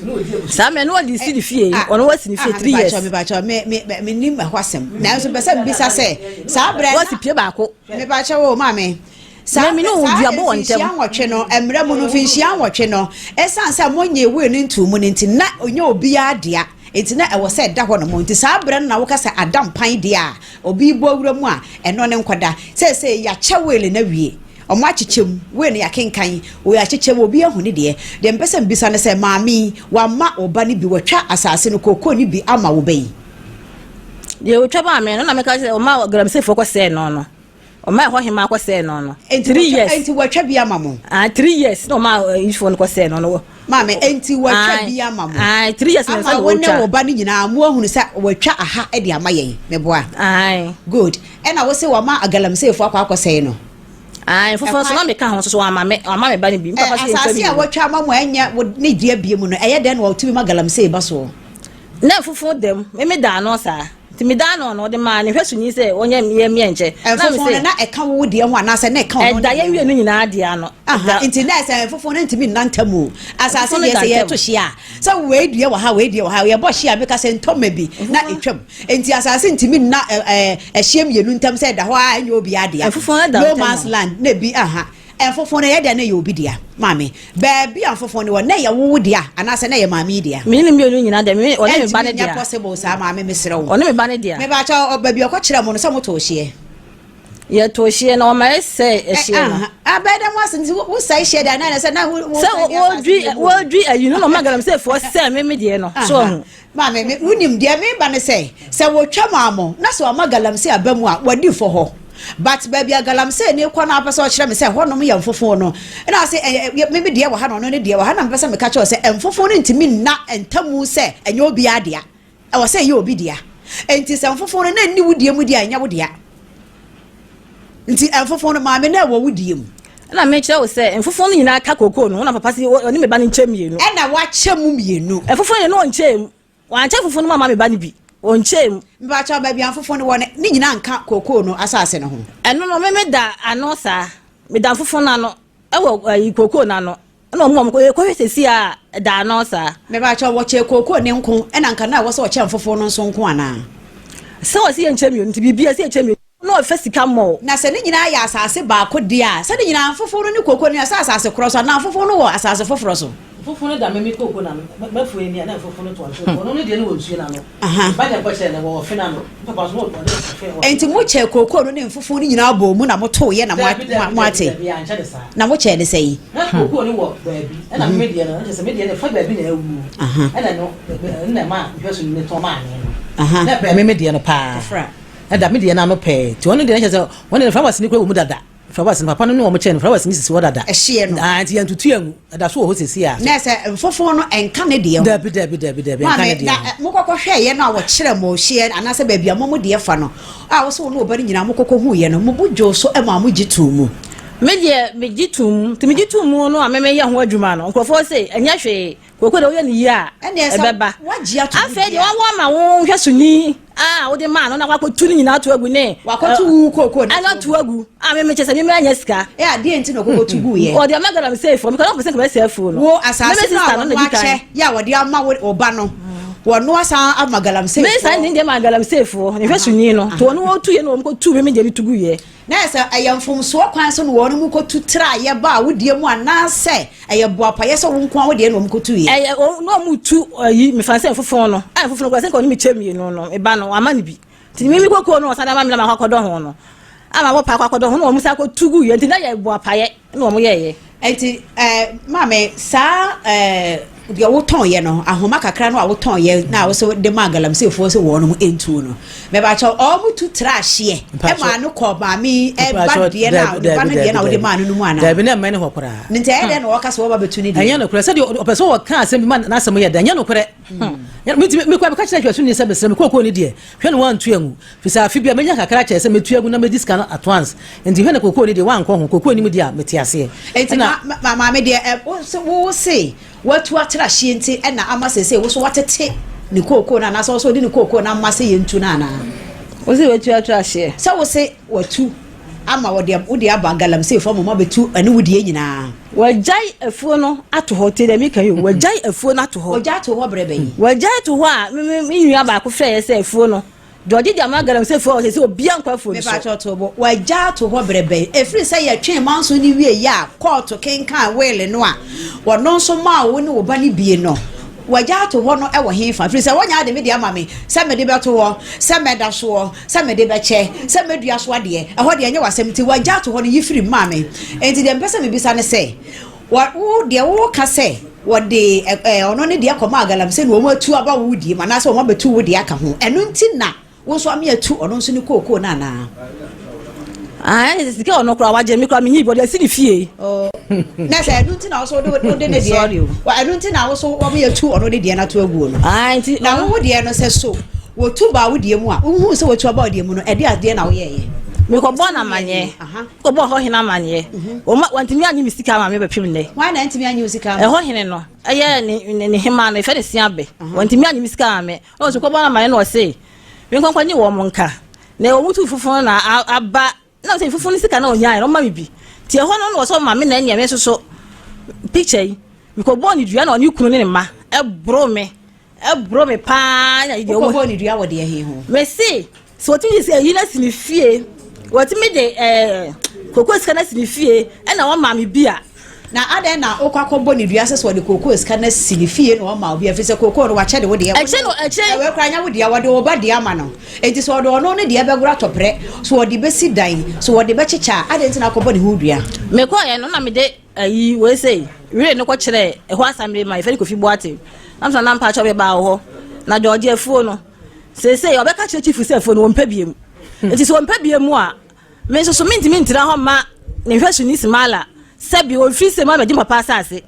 Saa mɛ no ɔde si ne fie ah, ɔno wasi ne fie 3 years.
Mepakyɛw me me me nim ɛhɔ asɛm nanso pɛ sɛ mbisa sɛ saa brɛ.
Wɔsi pie baako.
Mepakyɛw o maame. Saa
Me ne wo
saa
duabɔ wɔ ntɛm.
mfinhyia nwɔtwe no mmerɛ mu no mfinhyia nwɔtwe no ɛsan sɛ monyɛ will no ntuu mu no nti na ɔnyɛ obiara dea. Enti na ɛwɔ sɛ ɛda hɔnom. Enti saa berɛ no na woka sɛ ada mpan deɛ a, obi rebɔ awura mu a, ɛno ne nkɔda. Seesei yɛakyɛ will no awie. Wɔakyekyɛ mu. Will no yɛakenkan. Wɔakyekyɛ mu. Obi ahu ne deɛ. Deɛ mepɛ sɛ mebisa ne sɛ, maame yi, wamma wo ba no bi, watwa asase no, kookoo no bi ama wo ba yi?
Deɛ ɔtwa maa me no na meka sɛ ɔma galamseyfoɔ kɔsɛee no no. Ɔma ɛhɔ hemaa kɔsɛɛ no no.
Enti
3 years.
Enti watwa bi ama mo.
Ah, 3 years na ɔma ayifoɔ no kɔsɛɛ no no.
Maame, enti watwa bi ama mo.
Ah, 3 years na
Ama wo ne wo ba no nyinaa mo ahunu sɛ watwa aha de ama yɛn. Meboa.
Aye.
Good. Ɛna wo se wama galamseyfoɔ akɔ akɔsɛe no.
Aye, foforɔ nso na meka ho nso so wama me wama me ba no bi. Papa sɛ
Asase a watwa ama mo a ɛnyɛ wo ne dea bie mu no, ɛyɛ dɛn na wɔtumi ma galamsey ba soɔ?
Na fufuo dam, me me da ano saa. Nti me daa no no, ɔde maa ne hwɛsoni sɛ ɔnyɛ yɛ mmea nkyɛ.
Mfofo no na ɛka wo deɛ ho anaasɛ na ɛka ɔno
Ɛda yɛn mmienu nyinaa deɛ ano.
Aha, nti na ɛsɛ mfofo no ntumi nna ntam o. Asase deɛ sɛ yɛto hye a, sɛ wei deɛ wɔ ha, wei deɛ wɔ ha, yɛbɔ hye a meka sɛ ntɔma bi na ɛtwam. Nti asase ntumi nna ɛhyeɛ mmienu ntam sɛ ɛda hɔ a ɛnyɛ obiara dea. No man's land na ebi aha. Mfofo no, ɛyɛ dɛn na ɛyɛ obi dea? Maame, baabi a mfofo no wɔ, na ɛyɛ wo wo dea anaasɛ na ɛyɛ maame yi dea?
Me ne no mmienu nyinaa deɛ, me ɔne me ba no
Ɛntumi
dea.
nyɛ possible saa maame, mesrɛ wo.
Ɔne me ba no dea.
Mebakyɛ, baabi a ɔkɔkyerɛ mo no, sɛ motoo hyeɛ?
Yɛtoo hyeɛ na ɔma yɛsɛe ɛhyeɛ no.
Abɛɛ dɛ mo ase nti wosɛe hyeɛ deɛ anaa sɛ na wo
Sɛ wɔdwi wɔdwi ayi no na ɔma galamseyfoɔ sɛe me me deɛ no. So ɔho.
Maame, me, wonim, deɛ meba ne sɛ, sɛ wɔtwa maa mo, na sɛ wɔama galamsey aba mu a, wɔadi fɔ hɔ. But baabi a galamsey no rekɔ no a wopɛ sɛ ɔkyerɛ me sɛ ɛhɔnom yɛ mfofo no, ɛna ɔse, ɛ, ɛ, me, me deɛ wɔ ha na ɔno ne deɛ wɔ ha, na mepɛ sɛ meka kyerɛ wo sɛ, mfofo no ntumi nna ntamu sɛ ɛnyɛ obiara dea. Ɛwɔ sɛ ɛyɛ obi dea. Enti sɛ mfofo no na ɛnni wo deɛ mu deɛ a, ɛnyɛ wo dea. Nti mfofo no, maame, na ɛwɔ wo deɛ mu.
Ɛna mekyerɛ wo sɛ, mfofo no nyinaa ka kookoo no ho, na papa se ɔne me ba no nkyɛ mmienu.
Ɛna wakyɛ mu mmienu.
Mfofo no deɛ, na ɔnkyɛɛ mu. Wankyɛ mfofo no mu amma me ba no bi. Ɔnkyɛɛ mu.
Mepakyɛw, baabi a mfofo no wɔ no, ne nyinaa nka kookoo no asase no ho?
Ɛno no, me meda ano saa. Meda mfofo no ano. Ɛwɔ ayi kookoo no ano. Ɛna ɔmo a ɔmo kɔ yɛkɔhwɛ sɛsi a ɛda ano saa.
Mepakyɛw, wɔkyɛɛ kookoo ne nko ɛna nka na ɛwɔ sɛ ɔkyɛ mfofo no nso nko anaa?
Sɛ ɔse yɛnkyɛ mmienu nti biribiara sɛ yɛkyɛ mmienu na ɔfa sika mmɔ wo.
Na sɛ ne nyinaa yɛ asase baako deɛ a, sɛ ne nyinaa mfofo no ne kookoo no nyinaa sɛ asase korɔ so anaa mfofo no wɔ asase foforɔ so?
Mfofo no da me me kookoo no ano, m'afuo ani a na mfofo no toa so, ɔno ne deɛ no wɔ nsuo no ano, me ba deɛ nkɔkyɛɛ no wɔ ɔfe no ano.
Enti mokyɛɛ kookoo no ne mfufuo no nyinaa bɔɔ mu na motooeɛ na moate? Na mokyɛɛ no sɛn?
Flowers no papa no ne wɔn kyɛɛ no flowers no sisi hɔ dada.
Ɛhyeɛ no.
Ah nti yɛn tutu yɛn ngu ɛda so wɔ hɔ sisi a.
Na sɛ mfofo no ɛnka ne deɛ ho.
Dabi dabi dabi dabi ɛnka ne deɛ ho.
Maame na mokɔkɔ hwɛɛyɛ no a wɔkyerɛ mo hyeɛ anaasɛ baabi a mo mo deɛ fa no a wosɛ wo ne wo ba no nyinaa mokɔkɔ huiɛ no mo bo dwoo so maa mo gye too mu.
Me deɛ me gye too mu nti me gye too mu no a me meyɛ ho adwuma no nkurɔfoɔ se ɛnyɛ hwee. Kooko deɛ woyɛ no yie a, ɛbɛba. Afei deɛ wawo ama wo nhwɛsoni a wode maa no na wakɔtu ne nyinaa ato agu ne.
Wakɔto wo kooko
no. Ɛna ato agu a me mekyɛ sɛ me manya sika.
Ɛ adeɛ nti na ɔkɔkɔtu gu yɛ.
Ɔde ama galamsey fo because ɔpɛ sɛ nkɔmɛ sɛ afuo no.
Wo asase no a wɔn akyɛ yɛ a wɔde ama wo ba no wɔn asan ama galamsey fo.
Me san ne deɛ ma galamsey fo ne nhwɛsoni no to wɔn wɔtu yɛ na wɔn kɔtu me me deɛ no tu gu yɛ.
Na ɛyɛ sɛ ɛyɛ mfomsoɔ kwan so na wɔn mu kɔtu tra yɛ ba a wodeɛ mu anaasɛ Ɛyɛ boapayɛ sɛ wo nko ara wo deɛ na wɔn kɔtuiɛ.
Ɛyɛ wɔn na wɔn tu ayi mefa sɛ mfofo no a mfofo no kura sɛ nka ɔne me kyɛ mmienu no meba no wama no bi nti me me koko no ɔsan de ama me na makɔ akɔdɔ ho no ama wɔ pa akɔ akɔdɔ ho na wɔn san akɔtu gu yɛ nti na yɛ boapayɛ na wɔn yɛɛyɛ.
Nti ɛɛ maame saa ɛɛ deɛ wotɔn yɛ no ahoma kakra no a wotɔn yɛ na wosɛ de maa galamseyfoɔ sɛ wɔn ntuo no Mebakyɛw, ɔmo tu tra hyeɛ ɛmaa no kɔ maame ɛba deɛ na ne ba no deɛ na ɔde maa no no mu anaa?
Dabi na mmɛn hɔ koraa.
Ne nti ɛyɛ dɛn na ɔka sɛ wɔba bɛtu ne deɛ?
Ɛnyɛ nokorɛ sɛdeɛ ɔpɛ sɛ ɔka asɛm bi ma n'asɛm yɛ dɛ ɛnyɛ nokorɛ. Metumi mekɔ meka kyerɛ hwɛsoni sɛ mesrɛ me kookoo no deɛ hwɛ no wantu angu firi sɛ afe bia mɛnya kakra kyerɛ sɛ mɛtu agu na mɛdi sika no at once nti hwɛ no kookoo no deɛ wankɔ ho kookoo nim deɛ a mete aseɛ.
Nti maame deɛ wo se Watu atra hyeɛ nti na ama seesei wo nso woatete ne kookoo no anaasɛ wo nso wode ne kookoo no ama sɛ yɛntu no anaa?
Wo se watu atra hyeɛ.
Sɛ wo se watu ama wɔde wode aba galamseyfoɔ ama wɔabɛtu ɛne wo deɛ nyinaa.
Wagyae afuo no ato hɔ, tie deɛ meka yi o, wagyae afuo no ato hɔ.
Wagyae ato hɔ berɛ bɛn?
Wagyae ato hɔ a, me me nua baako frɛeɛ sɛ afuo no, Deɛ ɔgye de ama galamseyfoɔ a ɔsɛ sɛ obiara nkɔ afuo no so.
Mepakyɛw to bo, wɔagya ato hɔ berɛ bɛn? Ɛfiri sɛ yɛtwee manso no wieeɛ a kɔɔto kenkan weele no a ɔno nso maa wo ne wo ba no bie no, wɔagya ato hɔ no wɔ hefa? Ɛfiri sɛ woanya ade mede ama me sɛ mede bɛto hɔ, sɛ mɛda soɔ, sɛ mede bɛkyɛ, sɛ mɛdua so adeɛ, ɛhɔ deɛ ɛnyɛ w'asɛm nti wɔagya ato hɔ no yi firi mu maa me. Enti deɛ mepɛ sɛ mebisa ne sɛ, Wɔ, wo deɛ woka sɛ wɔde ɛ, ɛ, ɔno ne deɛ kɔmaa galamsey na wɔn atu aba wo deɛ mu anaasɛ wɔn abɛtu wo deɛ aka ho. Ɛno nti na wo nso ame atu ɔno nso ne kookoo no anaa?
Ah, ɛne sɛ sika ɔno koraa wagye me koraa menyi bi ɔde asi ne fie.
Oh, na sɛ ɛno nti na wo so wode wode ne deɛ
Sorry o.
wɔ ɛno nti na wo so wɔn yɛtu ɔno ne deɛ no ato aguo no.
Ah, nti
Na wo wo deɛ no sɛ so wɔtu baa wo deɛ mu a wohuu sɛ wɔtu aba wo deɛ mu no ɛde adeɛ na woyɛeɛ?
mekɔbɔɔ no amanneɛ.
Aha.
Kɔbɔɔ ɛhɔ hene amanneɛ. Wɔma wantumi annye me sika ama me bɛpem nnɛ.
Hwan na antumi annye wo sika ama?
Ɛhɔ hene no, ɛyɛ ne ne ne hemaa no, yɛfrɛ no Siabe. Wantumi annye me sika ama me. Ɛna ɔse kɔbɔɔ no amanneɛ na ɔse menkɔ nkɔnye wɔn nka. Na wɔn tu fufu no na aba. Na ɔse fufu no sika na ɔnyaeɛ no ɔmma me bi. Nti ɛhɔ no na ɔsɛ ɔma me na ɛneɛ me nso so picture yi. Mekɔbɔɔ no dua na ɔne kunu ne ne mma ɛboro me. Ɛboro me paa na deɛ
Wokɔbɔɔ ne dua wɔ deɛ he ho?
Mese sɛ wɔtumi de sɛ ayi no asi ne fie, wɔtumi de ɛɛ koko sika no asi ne fie ɛna wɔma me bi a.
Na adɛn na wokɔ akɔbɔ ne dua sɛ sɛ wɔde kookoo sika no asi ne fie na wɔma wo bi a, ɛfiri sɛ kookoo no wakyɛ de wo deɛ.
Ɛkyɛ no ɛkyɛ.
Ɛwɛ koraa nyɛ wo deɛ, wɔde wo ba deɛ ama no. Enti sɛ ɔde ɔno ne deɛ bɛgoro atɔprɛ, sɛ wɔde bɛsi dan, sɛ wɔde bɛkyekyɛ a, adɛn nti na akɔbɔ ne ho dua?
Mekɔeɛ no na mede Ayi wei sei were no kɔkyerɛɛ ɛhɔ asamire ma yɛfrɛ no Kofi Boateng na mesɛ na mpakyɛw mebaa wo hɔ na deɛ ɔgye afuo no seesei ɔbɛka kyerɛ chief sɛ afuo no wɔmpɛ biem nti sɛ wɔmpɛ biem a me nso so mentumi ntena hɔ mma ne nhwɛsoni Simala sɛbi ɔmfiri sɛ mu abɛgye papa asase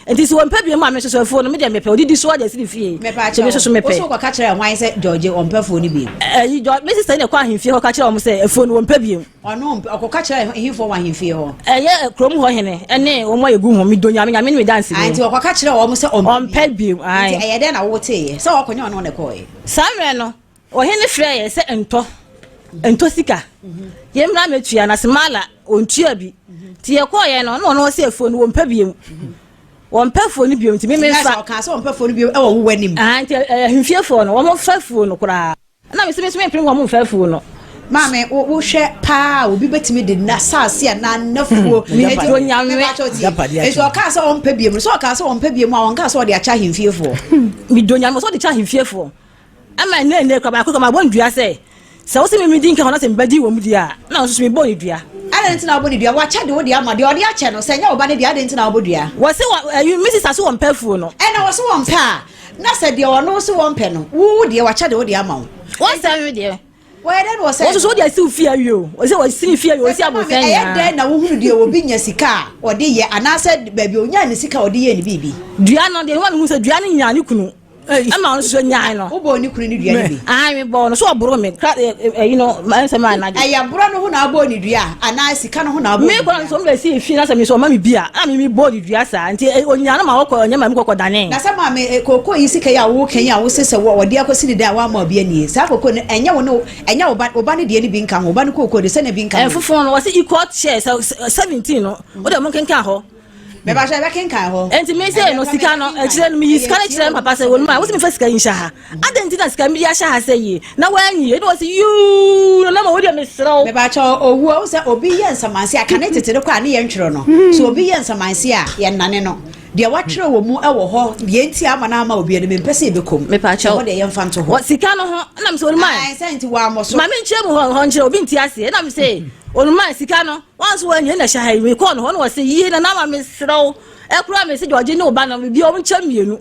nti sɛ wɔmpɛ biem a me nso so afuo no me deɛ mepɛ ɔdidi so ade asi ne fie nti me nso so mepɛ.
Wo so kɔka kyerɛ hwan sɛ George ɔmpɛ afuo no biem?
Ɛyi George me sista na ɛkɔ ahemfie hɔ ka kyerɛ wɔn sɛ afuo no wɔmpɛ biem.
Ɔno ɔkɔka kyerɛɛ hefoɔ wɔ ahemfie hɔ?
Ɛyɛ kurom hɔ hene ne wɔn a yɛgu ho, medɔ Nyame, Nyame ne me danseni.
Ae, nti ɔkɔka kyerɛɛ wɔn sɛ ɔmpɛ
Ɔmpɛ bio, ae.
Nti ɛyɛ dɛn na woteeɛ sɛ ɔkɔ, nyɛ ɔno na ɛkɔeɛ?
Saa mmerɛ no, ɔhene frɛɛ yɛn sɛ ntɔ. ntɔ sika. Yɛmmra mɛtua na Semala ɔntua bi. Nti yɛkɔɔyɛ no, na ɔno ɔsɛ afuo no wɔmpɛ biom. Wɔmpɛ afuo no biom nti me memfa.
Ɔkaa sɛ wɔmpɛ afuo no biom ɛwɔ wo anim.
Ah, nti ahemfiefoɔ no wɔmfa afuo no koraa. Ɛna mese me nso mempene wɔn mfa afuo no.
Maame, wohwɛ paa obi bɛtumi de n'asase anaa n'afuo. Nti ɔkaa sɛ ɔmpɛ biom no, sɛ ɔkaa sɛ ɔmpɛ biom a ɔnkaa sɛ ɔde akyɛ ahemfiefoɔ.
Medɔ Nyame sɛ ɔde kyɛ ahemfiefoɔ. Ɛma ɛnnɛ ɛnnɛ kora baako kora mabɔ no dua sɛ, sɛ wose me medi nka hɔ na sɛ meba di wɔ mu deɛ a, na ɔno nso mebɔ no dua.
Adɛn nti na wobɔ no dua? Wakyɛ de wo deɛ ama, deɛ ɔde akyɛ no, sɛ ɛnyɛ wo ba no deɛ, adɛn nti na wobɔ dua?
Wɔse wɔ, ɛyi, me sista se wɔmpɛ afuo no.
Ɛna wɔse wɔmpɛ a, na sɛ deɛ ɔno se wɔmpɛ no, wo wo deɛ, wakyɛ de wo deɛ ama wo.
Wɔnsɛe me deɛ.
Wɔyɛ dɛn na wɔsɛe no?
Wɔn nso so wode asi wo fie awie o. Wɔse wɔasi ne fie awie, wɔsi aborosan
nyinaa.
Ɛyɛ
dɛn na wohunu deɛ obi nya sika a ɔde yɛ anaasɛ baabi a ɔnyaa ne sika a ɔde yɛɛ ne biribi?
Dua no, deɛ ɛma mehu sɛ dua no nyaa ne kunu. Ɛma ɔno nso nyae no.
Wobɔɔ ne kunu ne dua no bi?
Ae, mebɔɔ no. So ɔboro me. Kra ɛyi no, ɛnsɛ maa n'ade.
Ɛyɛ borɔ no ho na wobɔɔ ne dua anaa sika no ho na wobɔɔ ne dua?
Me kora nso, ɔmo bɛsi efie na sɛ me nso ɔma me bi a, ɛna me mebɔɔ ne dua saa. Nti onyaa no ma ɔkɔ, ɔnyɛ ma me kɔkɔ danee.
Na sɛ maame, kookoo yi sika yi a woka yi a wose sɛ wɔde akɔsi ne dan a woamma obi annie, saa kookoo no ɛnyɛ wo ne wo, ɛnyɛ wo ba, wo ba no deɛ no bi nka ho, wo ba no kookoo de sɛnea bi nka ho.
Ɛfofo no, wɔse equal share, sɛ 17 no, wode mo nkenkan hɔ.
Mebakyɛ yɛbɛkenkan hɔ.
Enti me sei no sika no akyire no meyi sika no kyerɛ me papa sɛ wɔnum a wosi mefa sika yi nhyɛ ha adɛn nti na sika mede ahyɛ ha sɛ yie na woanyi ɛna wɔsi yuu na nama wodeɛ mesrɛ wo.
Mebakyɛ owuo wo sɛ obi yɛ nsamanse a kane tete no kɔ a ne yɛ ntwerɛ no so obi yɛ nsamanse a yɛnnane no deɛ watwerɛ wɔ mu wɔ hɔ deɛ nti ama no ama obi no mempɛ sɛ yɛbɛkɔ mu
Mepakyɛ
ɛhɔ deɛ yɛmfa nto hɔ
sika no ho ɛna mesɛ onuma
sɛ nti wɔamɔ so
ma menkyerɛ mu hɔ nkyerɛ obi nti aseɛ ɛna mesɛ onuma sika no Wɔn nso wɔn na ɛhyɛ ha yi mekɔɔ no hɔ na wɔsɛ yie na nama mesrɛ wo ɛkora me sɛ deɛ ɔgye ne wo ba no biribi ɔmo nkyɛ mmienu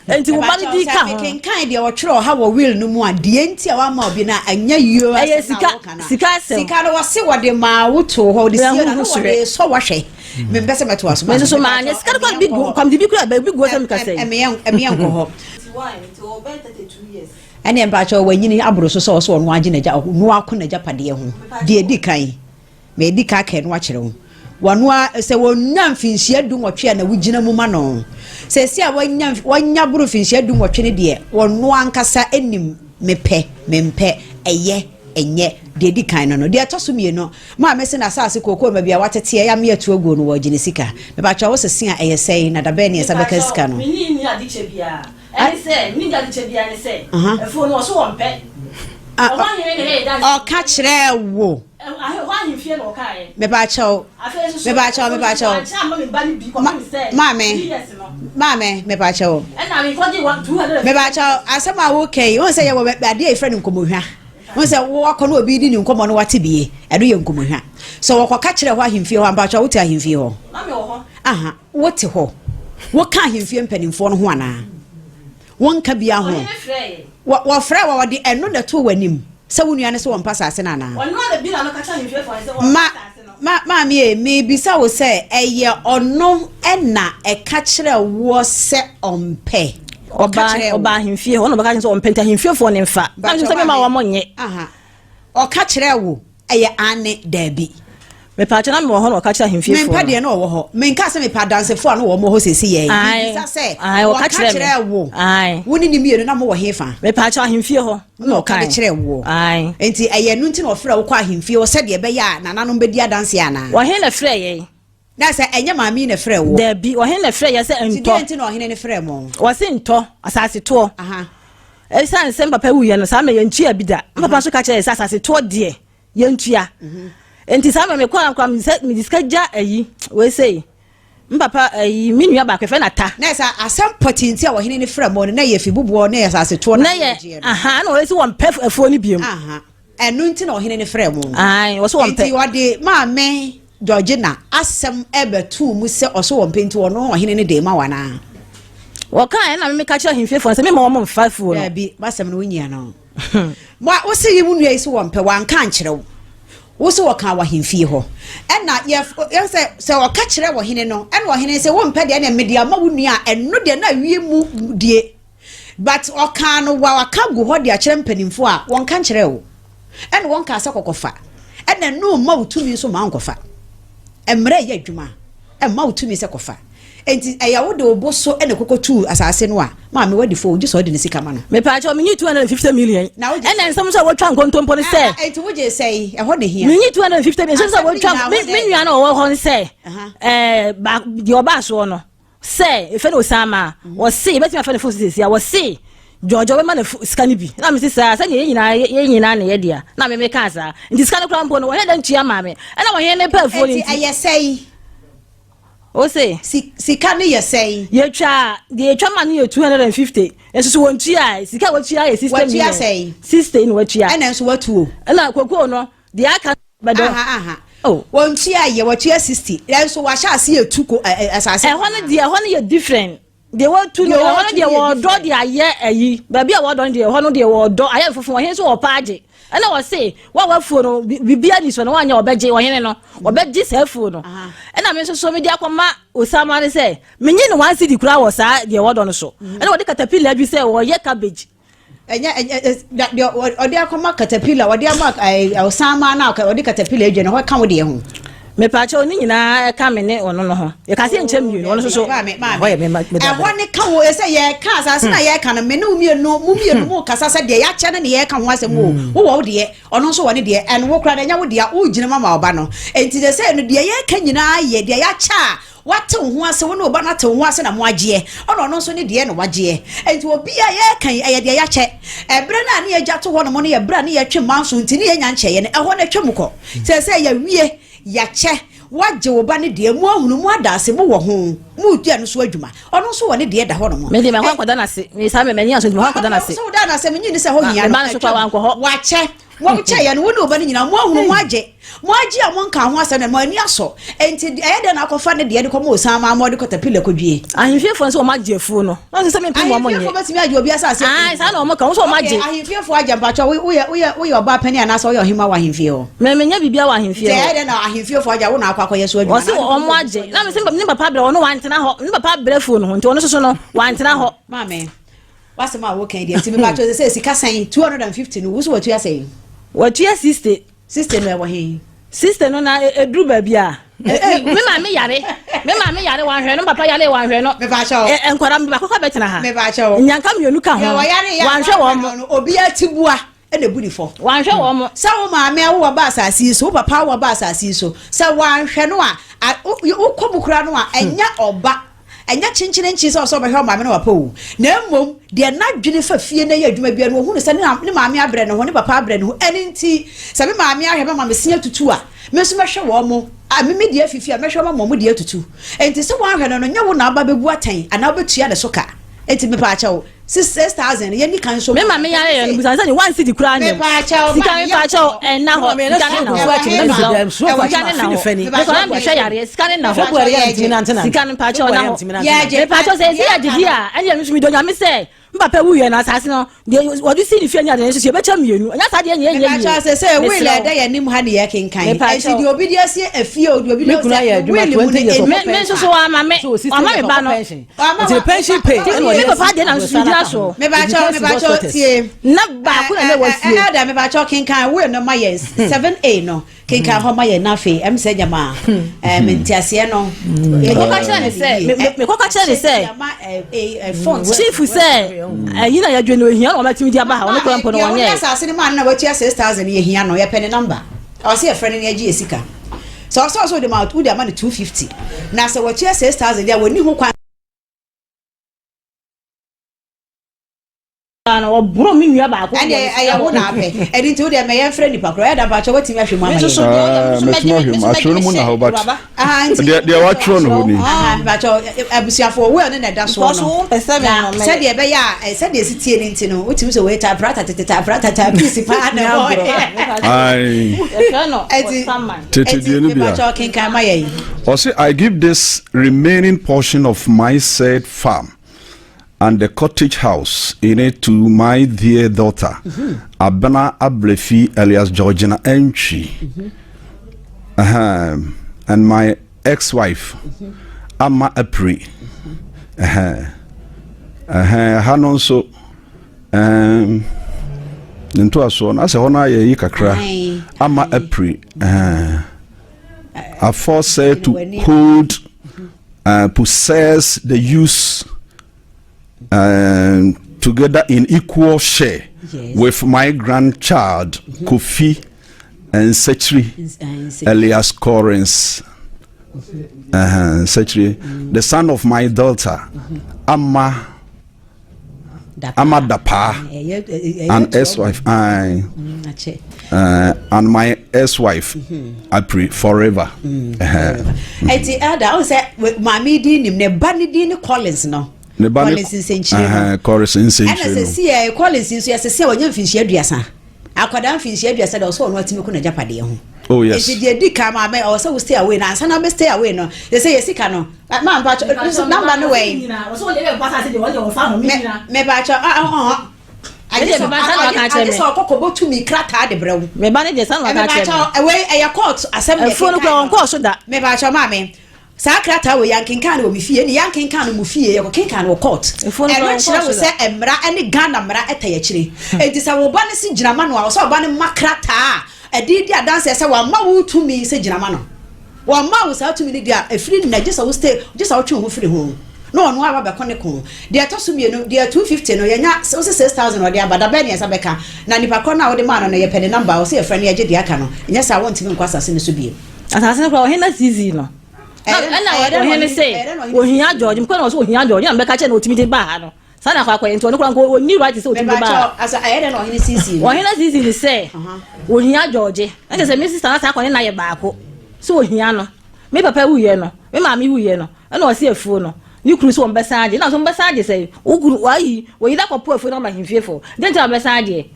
nti wo ba no di ka ho.
Mekenkan deɛ wɔtwerɛ ɔha wɔ will no mu a deɛ nti a wama obi no a ɛnyɛ yie
ɛyɛ sika sika asɛm
sika no wɔse wɔde maa wo too hɔ wɔde sie na wɔde sɔ wɔhwɛ mempɛ sɛ mɛto aso
me nso so maa nyɛ sika no kɔ bi gu kwam de bi kura baabi gu sɛ meka sɛ
ɛmeɛ nkɔ hɔ ɛne mpakyɛ wanyini aboro so sɛ ɔsɛ ɔno agye n'agya ɔno ako n'agyapadeɛ ho deɛ ɛdi kan Madi kan aka ɛno akyerɛ wo. Wɔn a sɛ wɔnya mfinhyia dunwɔtwe a na wogyina mu ma no. Seesei a wanya wanya boro mfinhyia dunwɔtwe no deɛ, wɔn ankasa nim mepɛ, mempɛ, ɛyɛ, ɛnyɛ. Deɛ ɛdi kan no no. Deɛ ɛtɔ so mmienu, maame se n'asase kookoo no baabi a wateteɛ ya me atu aguo no wɔregye ne sika. Mepakyɛw wo sese a ɛyɛ sɛn na dabɛn ne yɛn nsa bɛka sika no?
Mepakyɛw, menni nni adekyɛ biara. Ɛne sɛ, menni adekyɛ biara ne sɛ, afuo no wɔso wɔmpɛ. Wɔn ahene na ɛyɛ danse.
Ɔka kyerɛɛ wo. Mepakyɛw, mepakyɛw, mepakyɛw. Maame, maame, mepakyɛw. Mepakyɛw, asɛm a woka yi, wohu sɛ yɛwɔ adeɛ a yɛfrɛ no nkɔmmɔhwa. Wohu sɛ wowakɔ na obi di ne nkɔmmɔ no wate bie, ɛno yɛ nkɔmmɔhwa. Sɛ wɔkɔka kyerɛ hɔ ahemfie hɔ a, mpakyɛw wote ahemfie hɔ? Aha, wote hɔ. Woka ahemfie mpanimfoɔ no ho anaa? Wonka biara ho. Wɔfrɛ wɔ wɔde ɛno na ɛtoo w'anim sɛ wo nua no sɛ wɔmpa asase no anaa? Ma, ma, maame e, mebisa wo sɛ ɛyɛ ɔno na ɛka kyerɛ woɔ sɛ ɔmpɛ?
Ɔka kyerɛ wo. Ɔbaa ahemfie hɔ, ɔna ɔbɛka kyerɛ sɛ ɔmpɛ nti ahemfiefoɔ ne mfa. Na sɛ mema wɔn nye.
Ɔka kyerɛ wo. Ɛyɛ aane, daabi.
Mepaakyɛ na mewɔ hɔ na ɔka kyerɛ ahemfiefoɔ
no. Mempa deɛ na ɔwɔ hɔ. Menkaa sɛ mepɛ adansefoɔ a na wɔn wɔ hɔ seesei yɛ. Mebisa sɛ, wɔka kyerɛɛ wo? Wo ne ne mmienu na mowɔ hefa?
Mepaakyɛ ahemfie hɔ
na ɔka de kyerɛɛ woɔ. Enti ɛyɛ ɛno nti na ɔfrɛɛ wo kɔ ahemfie hɔ sɛdeɛ ɛbɛyɛ a nananom bɛdi adanseɛ anaa?
Ɔhene na ɛfrɛɛ yɛn.
Na sɛ ɛnyɛ maame yi na ɛfrɛɛ woɔ?
Dabi, ɔhene na ɛfrɛɛ yɛn sɛ ntɔ.
Nti deɛn nti na ɔhene no frɛɛ mo?
Ɔse ntɔ, asasetoɔ. Ɛsiane sɛ me papa wuiɛ no, saa mmerɛ yɛntua bi da. Me papa nso ka kyerɛɛ yɛn sɛ asasetoɔ deɛ, yɛntua. Nti saa mmerɛ mekɔɔ ankora sɛ mede sika gya ayi, wei sei. Me papa ayi, me nua baako, yɛfrɛ no Ata.
Na sɛ asɛm pɔtee nti a ɔhene no frɛɛ mo no, na ɛyɛ afibuboɔ ne asasetoɔ na wɔgyeɛ
no. Aha, na wɔsi wɔmpɛ afuo no biom.
Aha, ɛno nti na ɔhene no frɛɛ mo.
Ae, wɔsi wɔmpɛ.
Nti ɔde maame Georgina asɛm bɛtoo mu sɛ ɔso wɔmpɛ nti ɔno ɔhene no de rema wo anaa?
Wɔkaeɛ na meka kyerɛ ahemfiefoɔ no sɛ memma wɔn mfa afuo no.
Daabi, w'asɛm no wonyia no. Wa wo se yi wo nua yi se wɔmpɛ, wanka ankyerɛ wo. Wo se wɔkaa wɔ ahemfie hɔ. Ɛna yɛ yɛ sɛ sɛ ɔka kyerɛ ɔhene no, ɛna ɔhene sɛ wompɛ deɛ ɛna mede ama wo nua a, ɛno deɛ na awie mu die. But ɔkaa no wa waka gu hɔ de akyerɛ mpanimfoɔ a wɔnka nkyerɛɛ wo. Ɛna wɔnkaa sɛ kɔkɔfa. Ɛna ɛno mma wo tumi nso ma nkɔfa. Mmara ɛyɛ adwuma, ɛmma wo tumi sɛ kɔfa. Enti ɛyɛ wode wo bo so na ɛkɔkɔtuu asase no a, maame wadi fɔ o, gye sɛ wode ne sika ma no.
Mepaakyɛw, menyi 250 million.
Na wogye
Ɛna nsɛm nso a wɔtwa nkontompo no sɛ.
Ah, enti wogye sɛn? Ɛhɔ na ehia.
Menyi 250 million. Nsɛm sɛ
Asɛm no
wɔtwa
nyinaa
me
hɔ na
me nua no a ɔwɔ hɔ no sɛ, ɛɛ, ba deɛ ɔbaa soɔ no sɛ efe no Osama, wɔse yɛbɛtumi afɛ ne fon so sɛsi a, wɔse George ɔbɛma no sika no bi. Na mese saa, sɛdeɛ yɛn nyinaa yɛn nyinaa na yɛ dea. Na me mekaa saa. Nti sika no koraa mpo no, wɔhwɛ dɛ ntua maa me. Ɛna ɔhene no pɛ afuo no
Enti
nti.
ɛyɛ sɛn?
Ose.
Si sika no yɛ sɛn?
Yɛtwa deɛ yɛtwa ma no yɛ 250. Nso so wɔntua sika a wɔtua yɛ 60
Watua
million.
sɛn?
60 na wɔtua.
Ɛna nso watu o.
Ɛna kokoo no deɛ aka bɛdɔ.
Aha aha.
Oh.
Wɔntua yɛ wɔtua 60. Nanso wɔahyɛ ase etu ko ɛ ɛ asase.
Ɛhɔ no deɛ ɛhɔ no yɛ different. Deɛ wɔtu no
Deɛ
ɛhɔ no
wɔtu
deɛ
no yɛ
wɔdɔ
different.
de ayɛ ayi. Baabi a wɔdɔ no deɛ ɛhɔ no deɛ wɔdɔ ayɛ fufu ɔhene nso wɔpa agye. Ɛna wɔse wo a wafuo no biribiara ni so no woanyɛ wɔbɛgye ɔhene no wɔbɛgye saa afuo no. Ɛna me nso so mede akɔma Osama no sɛ menye no one cedi koraa wɔ saa deɛ wɔdɔ no so. Ɛna wɔde katapila adwi sɛ wɔyɛ cabbage.
Ɛnyɛ ɛnyɛ deɛ ɔde akɔma katapila ɔde ama ɛɛ ɔsanma na ɔde katapila adwa no hɔ ka wo deɛ ho.
Mepaakyɛw ne nyinaa ɛka me ne ɔno no ho. Yɛka sɛ nkyɛn mmienu ɔno nso so.
Ɛhɔ ne ka wo sɛ yɛka asase na yɛka no me ne wo mmienu mo mmienu mo kasa sɛ deɛ yɛakyɛ no ne yɛka ho asɛm o. Wowɔ wo deɛ ɔno nso wɔ ne deɛ ɛno wo koraa deɛ ɛnyɛ wo deɛ wogyina mu ama ɔba no. Enti sɛ sɛ no deɛ yɛka nyinaa yɛ deɛ yɛakyɛ a Woate wo ho ase, wo ne wo ba no ate wo ho ase na moagyeɛ, ɛna ɔno nso ne deɛ na wagyeɛ. Enti obi a yɛreka yi, ɛyɛ deɛ yɛakyɛ. Ɛberɛ no a ne yɛgya to hɔnom no yɛ berɛ a ne yɛtwe manso nti ne yɛnnya nkyɛeɛ no, ɛhɔ no atwa mu kɔ. Seesei yɛawie, yɛakyɛ, woagye wo ba no deɛ, moahunu, moada ase, mowɔ ho, moredi ɛno so adwuma. Ɔno nso wɔ ne deɛ da hɔnom.
Me deɛ mɛkɔ akɔda no ase. Me saa me m'ani asɔ nti mɛkɔ akɔda no ase.
Sɛ woda no ase, menye nni sɛ ɛhɔ hia no.
Me ba no nso koraa wankɔ hɔ.
Wakyɛ. Wɔkyɛeɛ no, wo ne wo ba no nyinaa, moahunu, moagye. Moagye a monkaa ho asɛm no, mo ani asɔ. Enti ɛyɛ dɛn na akɔfa ne deɛ de kɔma osian ma ɔde kɔtapila kɔdwie?
Ahemfiefoɔ nso wɔn agye afuo no. Wɔn nso sɛ mempem wɔn nyɛ.
Ahemfiefoɔ bɛtumi agye obi asase
afuo? Ae, saa na wɔn ka, wɔn nso wɔn agye.
Okay, ahemfiefoɔ agye, mpakyɛ woyɛ woyɛ woyɛ ɔbaa panin anaasɛ woyɛ ɔhemmaa wɔ ahemfie hɔ?
Me menyɛ biribiara wɔ ahemfie
Nti
hɔ.
ɛyɛ dɛn na ahemfiefoɔ agye a wo na akɔ akɔyɛ so adwuma?
Wɔse wɔn agye. Na mese ne papa brɛ ɔno wantena hɔ. Ne papa brɛ afuo no ho nti ɔno nso so no wantena hɔ.
Maame. W'asɛm a woka yi deɛ nti mepa kyɛw sɛ sika sɛn 250 no wo so watua sɛn?
Watua 60.
60 no ɛwɔ he?
60 no na ɛduru baabi a me maame yare me maame yare wanhwɛ no papa yare wanhwɛ no
mepa kyɛw
nkwadaa me baako kɔ bɛtena ha
mepa kyɛw
nyanka mmienu ka ho wanhwɛ wɔn
obi atibua na ebu ne fɔ.
Wanhwɛ wɔn.
Sɛ wo maame awo wo aba asase yi so, wo papa awo wo aba asase yi so, sɛ wanhwɛ no a, wokɔ mu koraa no a, ɛnyɛ ɔba, ɛnyɛ kyenkyerenkyen sɛ ɔsɛ ɔbɛhwɛ wo maame ne wapa o. Na mmom, deɛ n'adwene fa fie na ɛyɛ adwuma biara no, ɔhunu sɛ ne maame abrɛ ne ho, ne papa abrɛ ne ho. Ɛno nti, sɛ me maame ahwɛ me ama me se atutu a, me nso mɛhwɛ wɔn. A, me me deɛ afifi a, mɛhwɛ wɔn ama wɔn deɛ atutu. Enti sɛ wanhwɛ no no, nyɛ wo na woba bɛbu atɛn anaa wobɛtua ne so ka. Enti mepaakyɛw, 6000 no yɛnni kan nso.
Me maame yare yɛ no busa sɛ ne one cedi koraa nyɛ mu. Sika mepaakyɛw ɛnna hɔ. Sika ne na hɔ. Sika ne na hɔ. Mekɔ na mehwɛ yareɛ sika ne na hɔ. Sika no mpaakyɛw na hɔ. Mepaakyɛw sɛ esi yɛ gyedi a ɛne ɛno nso medɔ nyame sɛ me papa wuyɛ no asase no deɛ wɔde si ne fie ne adeɛ nso so yɛbɛkyɛ mmienu ɛnyɛ saa deɛ nyɛ nyɛ yie.
Mepaakyɛw sɛ sɛ will ɛda yɛn anim ha ne yɛkenkan. Ɛnti deɛ obi de asie afie o deɛ obi de asie will mu no ɛnni.
Me nso so wama me wama me ba no.
Nti pension pay.
Nti me papa deɛ na nso gyina so.
Mebakyɛw mebakyɛw tie.
Na baako na na ɛwɔ fie.
Elder mebakyɛw kenkan will no ma yɛn 7A no kenkan hɔ ma yɛn na afei ɛm sɛ gyama ɛm nteaseɛ no.
Mekɔka kyerɛ ne sɛ mekɔka kyerɛ ne sɛ chief sɛ ɛyi na yɛdwe no ohia na wɔatumi de aba ha ɔno kora mpo no wɔnyɛ.
Deɛ wɔde asase no maa no na watua 6000 yɛ hia no yɛpɛ ne number ɔsɛ yɛfrɛ no na yɛgye yɛ sika sɛ ɔsɛ ɔsɛ wode ma wode ama no 250 na sɛ watua 6000 deɛ wɔnni ho kwan.
No ɔboro me nua baako.
Ɛnde ɛyɛ wo na apɛ ɛde nti wo deɛ mɛyɛ mfrɛ nipa korɔ ɛyɛ da mpakyɛ watumi ahwɛ mu ama yɛ.
Mɛtumi ahwɛ mu atwerɛ no mu na hɔ but deɛ deɛ watwerɛ no hɔ ni.
Mpakyɛ abusuafoɔ wo ɛno na ɛda soɔ no na sɛdeɛ ɛbɛyɛ a sɛdeɛ ɛsi tie no nti no wotumi sɛ wei typewriter tete typewriter typist paa na ɛwɔ
hɔ. Tete deɛ no bi a.
Mpakyɛ kenkan ma yɛn.
Ɔse I give this remaining portion of my said farm and the cottage house in it to my dear daughter mm -hmm. Abena Ablefi alias Georgina Entry mm -hmm. uh -huh. and my ex-wife mm -hmm. Ama Apri. Mm -hmm. uh -huh. Ha no nso um, ne ntoasoɔ no asɛ hɔ no ayɛ yi kakra ama Apri uh, aforesaid to hold mm-hmm. Possess the use together in equal share with my grandchild Kofi Nsachiri Elias Collins Nsachiri, the son of my daughter Ama Ama Dapa and ex-wife I and my ex-wife Apri forever.
Eti elder, ɔn sɛ maame din nim ne ba ne din ne Collins no.
Ne ba ne
Collins nsɛnkyerɛ no.
Collins nsɛnkyerɛ
no. Ɛna
no.
Sɛ si yɛ Collins nso yɛ sɛ sɛ wɔnyɛ mfinhyia 30. Akwadaa mfinhyia 30 deɛ, ɔsɛ ɔno atumi ko n'agyapadeɛ ho.
Oh yes.
Eti deɛ di kan, maame, ɔwɔ sɛ wo stay away na ansa na bɛ stay away no yɛ sɛ yɛ sika no, maa mpatsɔ number no wɔ yi. Mɛ mpatsɔ ɔhɔn agye sɛ ɔkɔkɔ bɔ tumi krataa de brɛ wo.
Mɛ ba ne deɛ sanni waka kyerɛ
mi. Mɛ ɛwɛ ɛyɛ court asɛm deɛ.
Ɛfuo no kura wɔn kɔɔ so da.
Mɛ mpatsɔ, maame, saa krataa wɔ yankenkan no wɔ mi fie ni, yankenkan no mu fie, yɛkɔ kenkan no wɔ court. Ɛno kyerɛ wo sɛ mmara ne Ghana mmara ɛtɛ yɛ akyire. Eti sɛ wo ba ne si gyinama no a, ɔsɛ ɔba ne ma krataa a ɛde di adanseɛ sɛ wama wo tumi sɛ gyinama no. Wama wo saa tumi no di a, efiri nna gye sɛ wo stay, gye sɛ wotwe wo ho firi ho na ɔno aba bɛkɔ ne ko. Deɛ ɛtɔ so mmienu deɛ, 250 no, yɛnya wo sɛ 6,000 ɔde aba da bɛɛ ne yɛnsa bɛka na nipa korɔ no a wode maa no, yɛpɛ ne number, ɔsɛ yɛfrɛ no, yɛgye deɛ aka no. Nyɛ saa, wɔntumi nkɔ asase no so bio.
Asase no kora, ɔhene na sisi no ɛna ɔhene sɛ ohia George mkɔ na ɔsɛ ohia George na mbɛka kyerɛ na otumi de ba ha no saa na akɔ akɔyɛ. Nti ɔno kora nko onni right sɛ otumi de ba ha.
Ɛyɛ dɛ na ɔhene sisi no?
Ɔhene sisi ni sɛ ohia George, ɛna sɛ me sister na saa akɔ ne na yɛ baako sɛ ohia no. Me papa wuyɛ no, me maame wuyɛ no, ɛna ɔsi afuo no ne kunu sɛ wɔn bɛsan agye, na so wɔn bɛsan agye sɛ wokunu wayi wɔyi da kɔpo afuo no ama ahemfie den nti na wɔbɛsan agye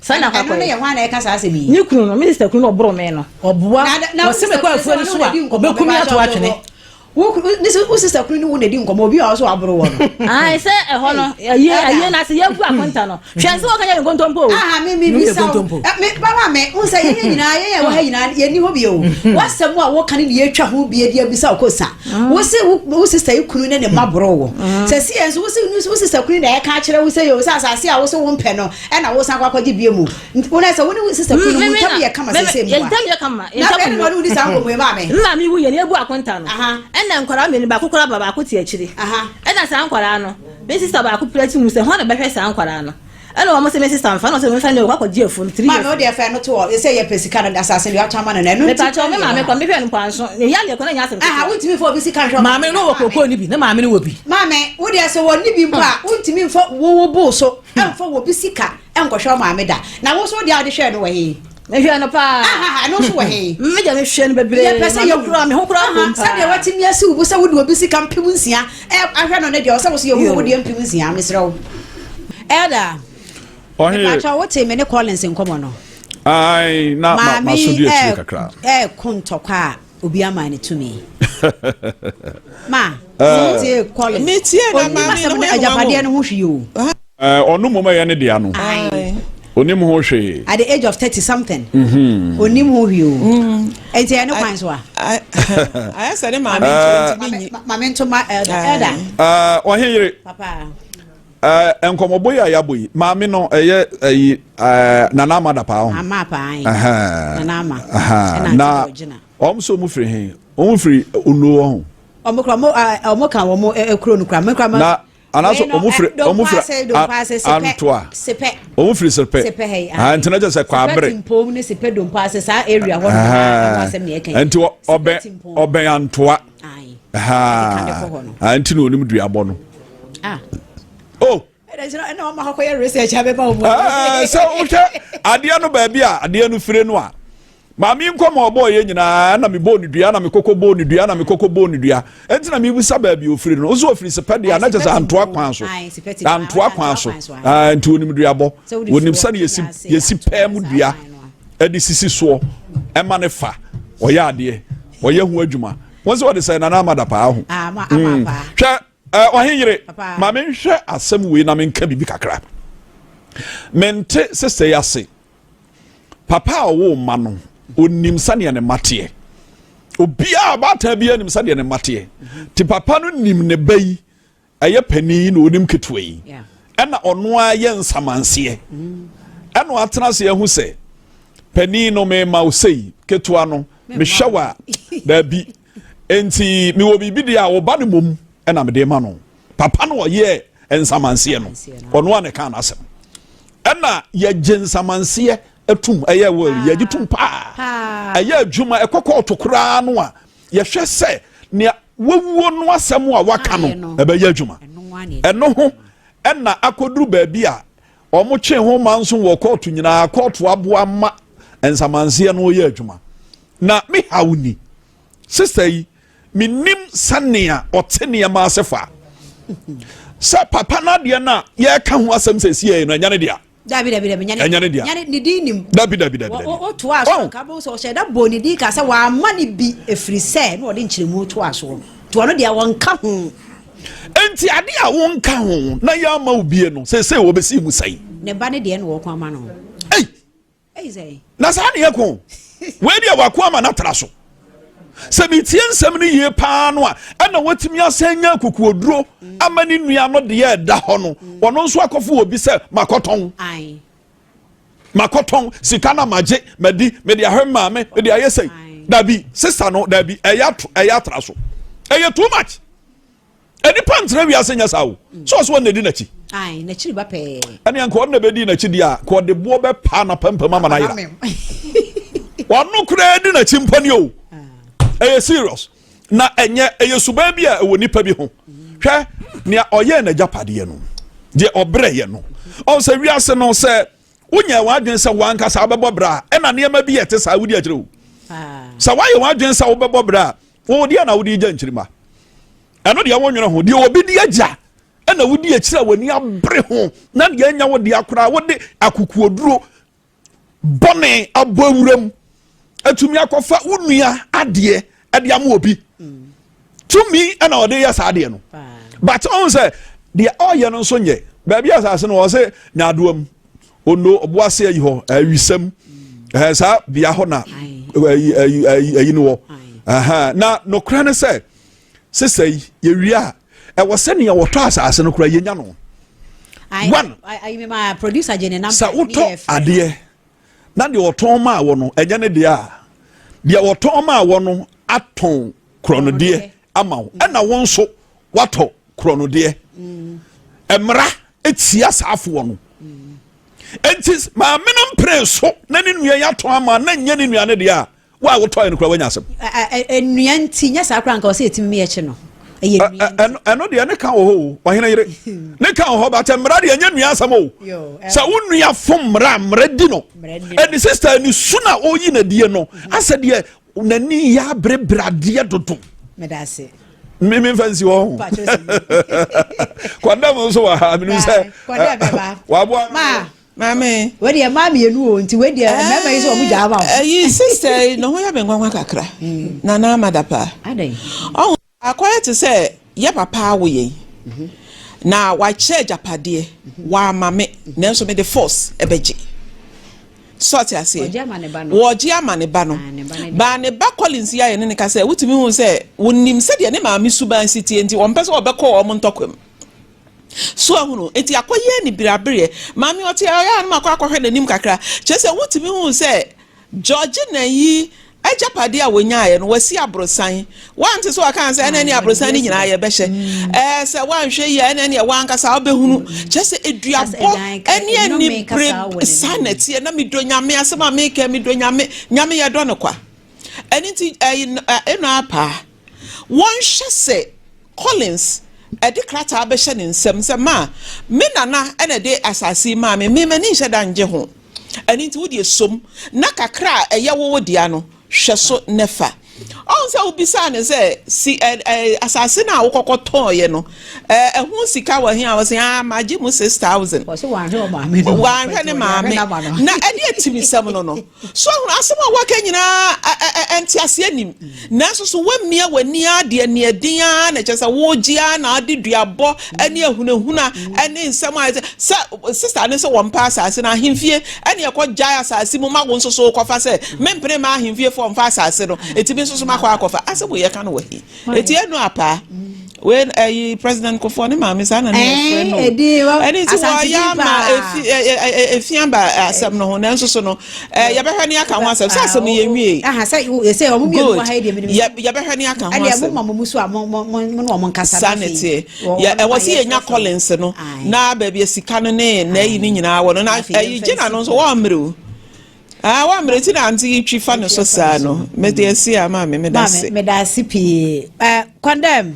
saa na akɔ
Ɛno ne
akɔyɛ.
yɛ hwan na ɛka saa asɛm yi?
Ne kunu no, me sister kunu no, ɔboro me no.
Ɔboa.
Na
wɔsi mekɔ afuo no so a, ɔbɛkum ato atwene.
Wo sister kunu ne wo na di nkɔmmɔ, obi a ɔso aboro wɔ no.
Ayi sɛ ɛhɔ no ɛyie ɛyie na se yɛgu akonta no, hwɛ nsɛ wɔka yɛ nkontompo o.
Aha, me
No yɛ
bisa wo.
nkontompo.
Me baba, me wo sɛ yɛn nyinaa, yɛn yɛ wɔ ha nyinaa, yɛn ni hɔ bi o. Wasɛm a wɔka ne ne yɛtwa ho bie de abisa wo kosa. Wo se wo sister yi kunu ne ne mma boro wo. Sɛ si yɛn nso wo se wo sister kunu na ɛka akyerɛ wo sɛ yɛ o sɛ asase a wo so wo mpɛ no ɛna wo san kɔ akɔgye bie mu. Wo na sɛ wo ne wo sister kunu mu ntam yɛ kama sɛ mu a.
Yɛntam yɛ kama.
Na bɛn na wɔne wo di saa nkɔmmɔ yi, maame?
Mma mi wu yɛ ne ebu akonta no. Ɛna nkwadaa mmienu, baako koraa ba, baako te akyire. Ɛna saa nkwadaa no, me sister baako pira ti mu sɛ hɔn na bɛhwɛ saa nkwadaa no, ɛna wɔn sɛ me sister nfa na ɔsɛ mefa ne ɔkɔ akɔgye afuo no 3 years.
Maame, wo deɛ fɛ no to hɔ sɛ yɛpɛ sika no, asase no yɛatɔ ama no no, ɛno nti.
Mepakyɛw, me maame kɔ mehwɛ no mpo anso ne yale kɔ na nyɛ asɛm
Aha,
ketewa.
Wontumi mfa obi sika nhwɛ.
Maame no wɔ kokoo ni bi, na maame no wɔ bi.
Maame, wo deɛ sɛ wɔn ni bi mpo a, wontumi mfa wo bo so ɛmfa wɔ bi sika ɛnkɔhwɛ wo maame da. Na wo so deɛ a wode hwɛɛ no wɔ he?
Mehwɛ no paa.
Aha, ɛno nso wɔ he?
Me deɛ, mehwɛ no bebree.
Yɛpɛ sɛ yɛhu.
Kura me ho kura kom paa.
Sɛdeɛ watumi asi wo bo sɛ wode obi sika 6000 ahwɛ no ne deɛ, ɔsɛ wo so yɛhu wo deɛ 6000. Mesrɛ wo, elder.
Ɔhe.
Mepakyɛ, wote me ne Collins nkɔmmɔ no?
Ai, na ma
Maame
ma so di akyire kakra.
Ɛɛko ntɔkwa a obi ama ne tumi ma wotie Collins.
Metie na
Onim
maame
asɛm
no
no
ho yɛ
agyapadeɛ no ho hwee o.
Ɔno mmom ɛyɛ ne dea no.
Aye.
Onim ho hwee.
At the age of 30 something, onim ho hwee o. Enti ɛno kwan so a
Ayɛ sɛ ne maame nso ntumi nyi.
Maame ntoma, elder, elder.
Ɔhe yere.
Papa.
Nkɔmmɔbɔ yi a yɛabɔ yi, maame no ɛyɛ ɛyi Nana Ama Dapaa ho.
Ama paa yi.
Ɛhɛn.
Nana Ama.
Ɛhɛn.
Ɛna
Na
Auntie Georgina.
ɔm sɛ ɔmu firi he? Ɔmu firi onuo wɔ ho.
Ɔmo kura ɔmo ɔmo ka wɔn ekuro no kura mo kura mo.
Na anaasɛ
Wei no,
ɔmu firi ɔmu firi
Dompa Dompa ase, Sepɛ.
Antoa.
Sepɛ.
Ɔmu firi Sepɛ.
Sepɛ ha yi.
Ah, nti na kyerɛ sɛ Kwaabere.
Sepɛ Timpom ne Sepɛ Dompa ase, saa area hɔ no na ɛho asɛm na yɛka yi.
Nti ɔbɛn
Sepɛ Timpom.
Ɔbɛn Antoa.
Aye.
Ɛhaa.
Ɛkeka de kɔ hɔ no.
Ah, nti na onim duabɔ no.
Ah.
Oh.
Ɛna kyerɛ ɛna ɔmo akɔyɛ research abɛba ɔmo.
Sɛ wohwɛ adeɛ no, baabi a adeɛ no fire no a, maame nkɔmɔ ɔbɔɔ yɛ nyinaa na mebɔɔ ne dua na mekɔkɔ bɔɔ ne dua na mekɔkɔ bɔɔ ne dua, ɛnti na mebisa baabi ofiri no. Nso ofiri Sepɛ deɛ a, na kyerɛ sɛ Antoa kwan so.
Aye, Sepɛ Timpom.
Antoa kwan so. Ah, nti onim duabɔ, onim sɛne yɛsi pɛɛ mu dua ɛde sisi soɔ ɛma ne fa ɔyɛ adeɛ, ɔyɛ ho adwuma. Wɔn sɛ wɔde sɛ Nana Ama Dapaa ho.
Ama ama paa.
Hwɛ, ɔhe yere.
Papa.
Ma menhwɛ asɛm wei na menka biribi kakra. Mente sesɛ yi ase. Papa a ɔwɔ mma no, onim sɛdeɛ ne mma teɛ. Obiara, ɔbaatan biara nim sɛdeɛ ne mma teɛ. Nti papa no nim ne ba yi ɛyɛ panin yi na onim ketewa yi. Ɛna ɔno ara yɛ nsamanseɛ, ɛna watena ase ahu sɛ panin no mema wo sei, ketewa no mehwɛ wo a daabi. Enti mewɔ biribi deɛ a ɔba no mmom ɛna mede ma no. Papa no ɔyɛɛ nsamanseɛ no, ɔno a na ɛka n'asɛm. Ɛna yɛgye nsamanseɛ atum, ɛyɛ wɔ yɛgye tum paa. Ɛyɛ adwuma ɛkɔ kɔɔto koraa no a yɛhwɛ sɛ nea wawuo no asɛm a waka no ɛbɛyɛ adwuma. Ɛno ho ɛna akɔduru baabi a wɔtwe ho manso wɔ kɔɔto nyinaa, kɔɔto aboa ma nsamanseɛ no yɛ adwuma. Na me haw ni, sista yi, menim sɛnea ɔte nneɛma ase fa sɛ papa no adeɛ no a yɛreka ho asɛm sɛ ɛsi no ɛnyɛ ne dea.
Dabi, dabi, dabi,
ɛnyɛ ne dea.
Ne din nim.
Dabi, dabi, dabi, dabi.
Wotoa so nka bɛhu sɛ ɔhyɛ da bɔɔ ne din ka sɛ wamma ne bi ɛfiri sɛ na ɔde nkyerɛmu toa soɔ, nti ɔno deɛ wɔnka ho.
Enti ade a wonka ho na yɛama wo bie no, seesei wɔbɛsi mu sɛn?
Ne ba ne deɛ na wɔko ama no.
Ei! Na saa ne yɛko. Wei deɛ wako ama no atra so. Sɛ metie nsɛm no yie paa no a, ɛna watumi asan nya akokoɔduro ama ne nua no deɛ ɛda hɔ no, ɔno nso akɔfo obi sɛ makɔtɔn. Makɔtɔn sika na magye madi mede ahwɛ maame mede ayɛ sɛi. Dabi, sista no dabi, ɛyɛ atra so. Ɛyɛ too much. Nnipa ntena wiase nyɛ saa o. Sɛ ɔsɛ wɔn na edi n'akyi.
Ayi, n'akyiri ba pɛɛ.
Ɛne anka ɔno na ebedi n'akyi deɛ a, ka ɔde boɔ bɛpaa n'apampam ama n'ayera. Ɔno koraa di n'akyi mpo ni o. Ah. Ɛyɛ serious. Na ɛnyɛ ɛyɛ suban bi a ɛwɔ nipa bi ho. Hwɛ nea ɔyɛɛ n'agyapadeɛ no, deɛ ɔbrɛeɛ no. Ɔn sɛ wiase no sɛ wonyɛ w'adwene sɛ w'ankasa wobɛbɔ bra a, ɛna nneɛma bi yɛ te saa wodi akyire o. Ah. Sɛ woayɛ w'adwene sɛ wobɛbɔ bra a, Wo deɛ na wode gya nkyirimma. Ɛno deɛ wonwene ho. Deɛ obi de agya ɛna wodi akyire a w'ani abere ho na deɛ anya wo deɛ koraa wode akokoɔduro bɔne abɔ awuram atumi akɔfa wo nua adeɛ ɛde ama obi. Tumi ɛna ɔde yɛ saa adeɛ no. But ɔn sɛ deɛ ɔyɛ no nso nyɛ baabi asase no wɔ sɛ nyaadoa mu. Ono ɔboase ayi hɔ awisɛm ɛɛ saa bea hɔ na ayi ayi ayi ayi no wɔ ɛhɛn na nokora ne sɛ sesa yi yɛwie a ɛwɔ sɛ nea wɔtɔ asase no koraa yɛnya no one sɛ wotɔ adeɛ na deɛ ɔtɔn maa wɔ no ɛnyɛ ne deɛ a deɛ ɔtɔn maa wɔ no atɔn korɔnodeɛ ama wo ɛna wo nso watɔ korɔnodeɛ mmara tia saa afoɔ no nti maame no mpere so na ne nua yi atɔn ama na nyɛ ne nua no deɛ a wo a wotɔɛ no koraa wanya asɛm.
Nnua nti nyɛ saa koraa nka ɔsɛ yɛtumi mi yɛkye no.
Ɛno deɛ ne ka wɔ hɔ o ɔhene yere ne ka wɔ hɔ bàtɛ mmara deɛ nyɛ nua asɛm o sɛ wo nua fom mmara mmara di no ɛne sista ne su na ɔyi na die no asɛ deɛ n'ani yɛ aberebere adeɛ dodo.
Meda ase.
Mímí nfa nsi hɔ ho. Kɔndɛm nso wɔ ha minnu sɛ.
Kɔndɛm bɛ ba.
Waboa.
Maa.
Maame.
Wei deɛ mmaa mmienu o nti wei deɛ mmarima yi sɛ wɔn gya ama o.
Ɛyi sista yi ne ho yɛ me nwanwa kakra. Mm. Nana ama da paa.
Adɛn.
Ɔho akɔyɛ te sɛ yɛ papa awo yɛn. Mhm. Na wakyɛ agyapadeɛ wama me nanso mede force ɛbɛgye. So ɔte aseɛ?
Wɔgye ama ne ba no.
Wɔgye ama ne ba no.
Ah, ne ba no deɛ.
Baa ne ba Collins yi ayɛ ne ne ka sɛ wotumi hu sɛ wɔnim sɛdeɛ ne maame suban si teɛ nti wɔmpɛ sɛ wɔbɛkɔ wɔn ntɔkwa mu. So ahunu? Nti akɔyɛ ne birabereɛ. Maame ɔte ɔyɛ a no makɔ akɔhwɛ n'anim kakra. Kyerɛ sɛ wotumi hu sɛ Georgina yi Agyapadeɛ a wɔnyaaeɛ no, wɔasi aborosan. Woante sɛ wɔkaa sɛ ɛna ɛne aborosan no nyinaa yɛbɛhyɛ? Ɛɛ, sɛ woanhwɛ yie a, ɛna ɛneɛ w'ankasa wobɛhunu. Kyerɛ sɛ aduabɔ ɛne anibere saa na ɛteɛ. Na medɔ Nyame, asɛm a meka yi, medɔ Nyame. Nyame yɛdɔ no kwa. Ɛno nti, ɛyi, ɛno apaa. Wɔnhwɛ sɛ Collins de krataa bɛhyɛ ne nsam sɛ, Ma, me nana na ɛde asase yi maa me, me m'ani nhyɛ da nnye ho. Ɛno nti wo deɛ som, na kakra a ɛyɛ wo wo dea no, hwɛ so na fa. Ɔhu sɛ wobisaa no sɛ, Si ɛ, ɛ, asase no a wokɔkɔ tɔɔeɛ no, ɛ, ɛho sika wɔ he a? Ɔse, Ah, magye mu 6,000.
Ɔse wanhwɛ ɔmaame no.
Wanhwɛ ne maame. Na ɛde atimisɛm no no. So ahunu asɛm a woaka nyinaa ɛ nteaseɛ nnim, nanso so woamia w'ani ara de aniɛden ara na kyerɛ sɛ woregye ara na wode duabɔ ne ahunahuna ne nsɛm a ɛsɛ sɛ sista no sɛ wɔmpɛ asase no ahemfie ɛne ɛkɔ gyae asase mu ma wo nso so wokɔfa sɛ mempene ma ahemfiefoɔ mfa asase no ɛti me nso so makɔ akɔfa asɛm wei yɛka no wɔ he ɛti ɛnu apaa. Wei ɛyi President Kufuor ne maame saa na ne yɛfrɛ no. Ɛne nti wɔyɛ ama efi efi aba asɛm no ho nanso so no yɛbɛhwɛ ne aka ho asɛm sɛ asɛm yɛ nwie. Good yɛbɛhwɛ ne aka ho asɛm. Saa na ɛteɛ ɛwɔ sɛ yɛnya Collins no na baabi sika no ne n'ayi no nyinaa wɔ no na ɛyi gyina no nso wɔmmere o. Ah, wa mmerɛ ti na ante yi twi fa ne so saa no. Mede asi a maame meda ase.
Maame meda ase pii. Eh, kɔndɛm.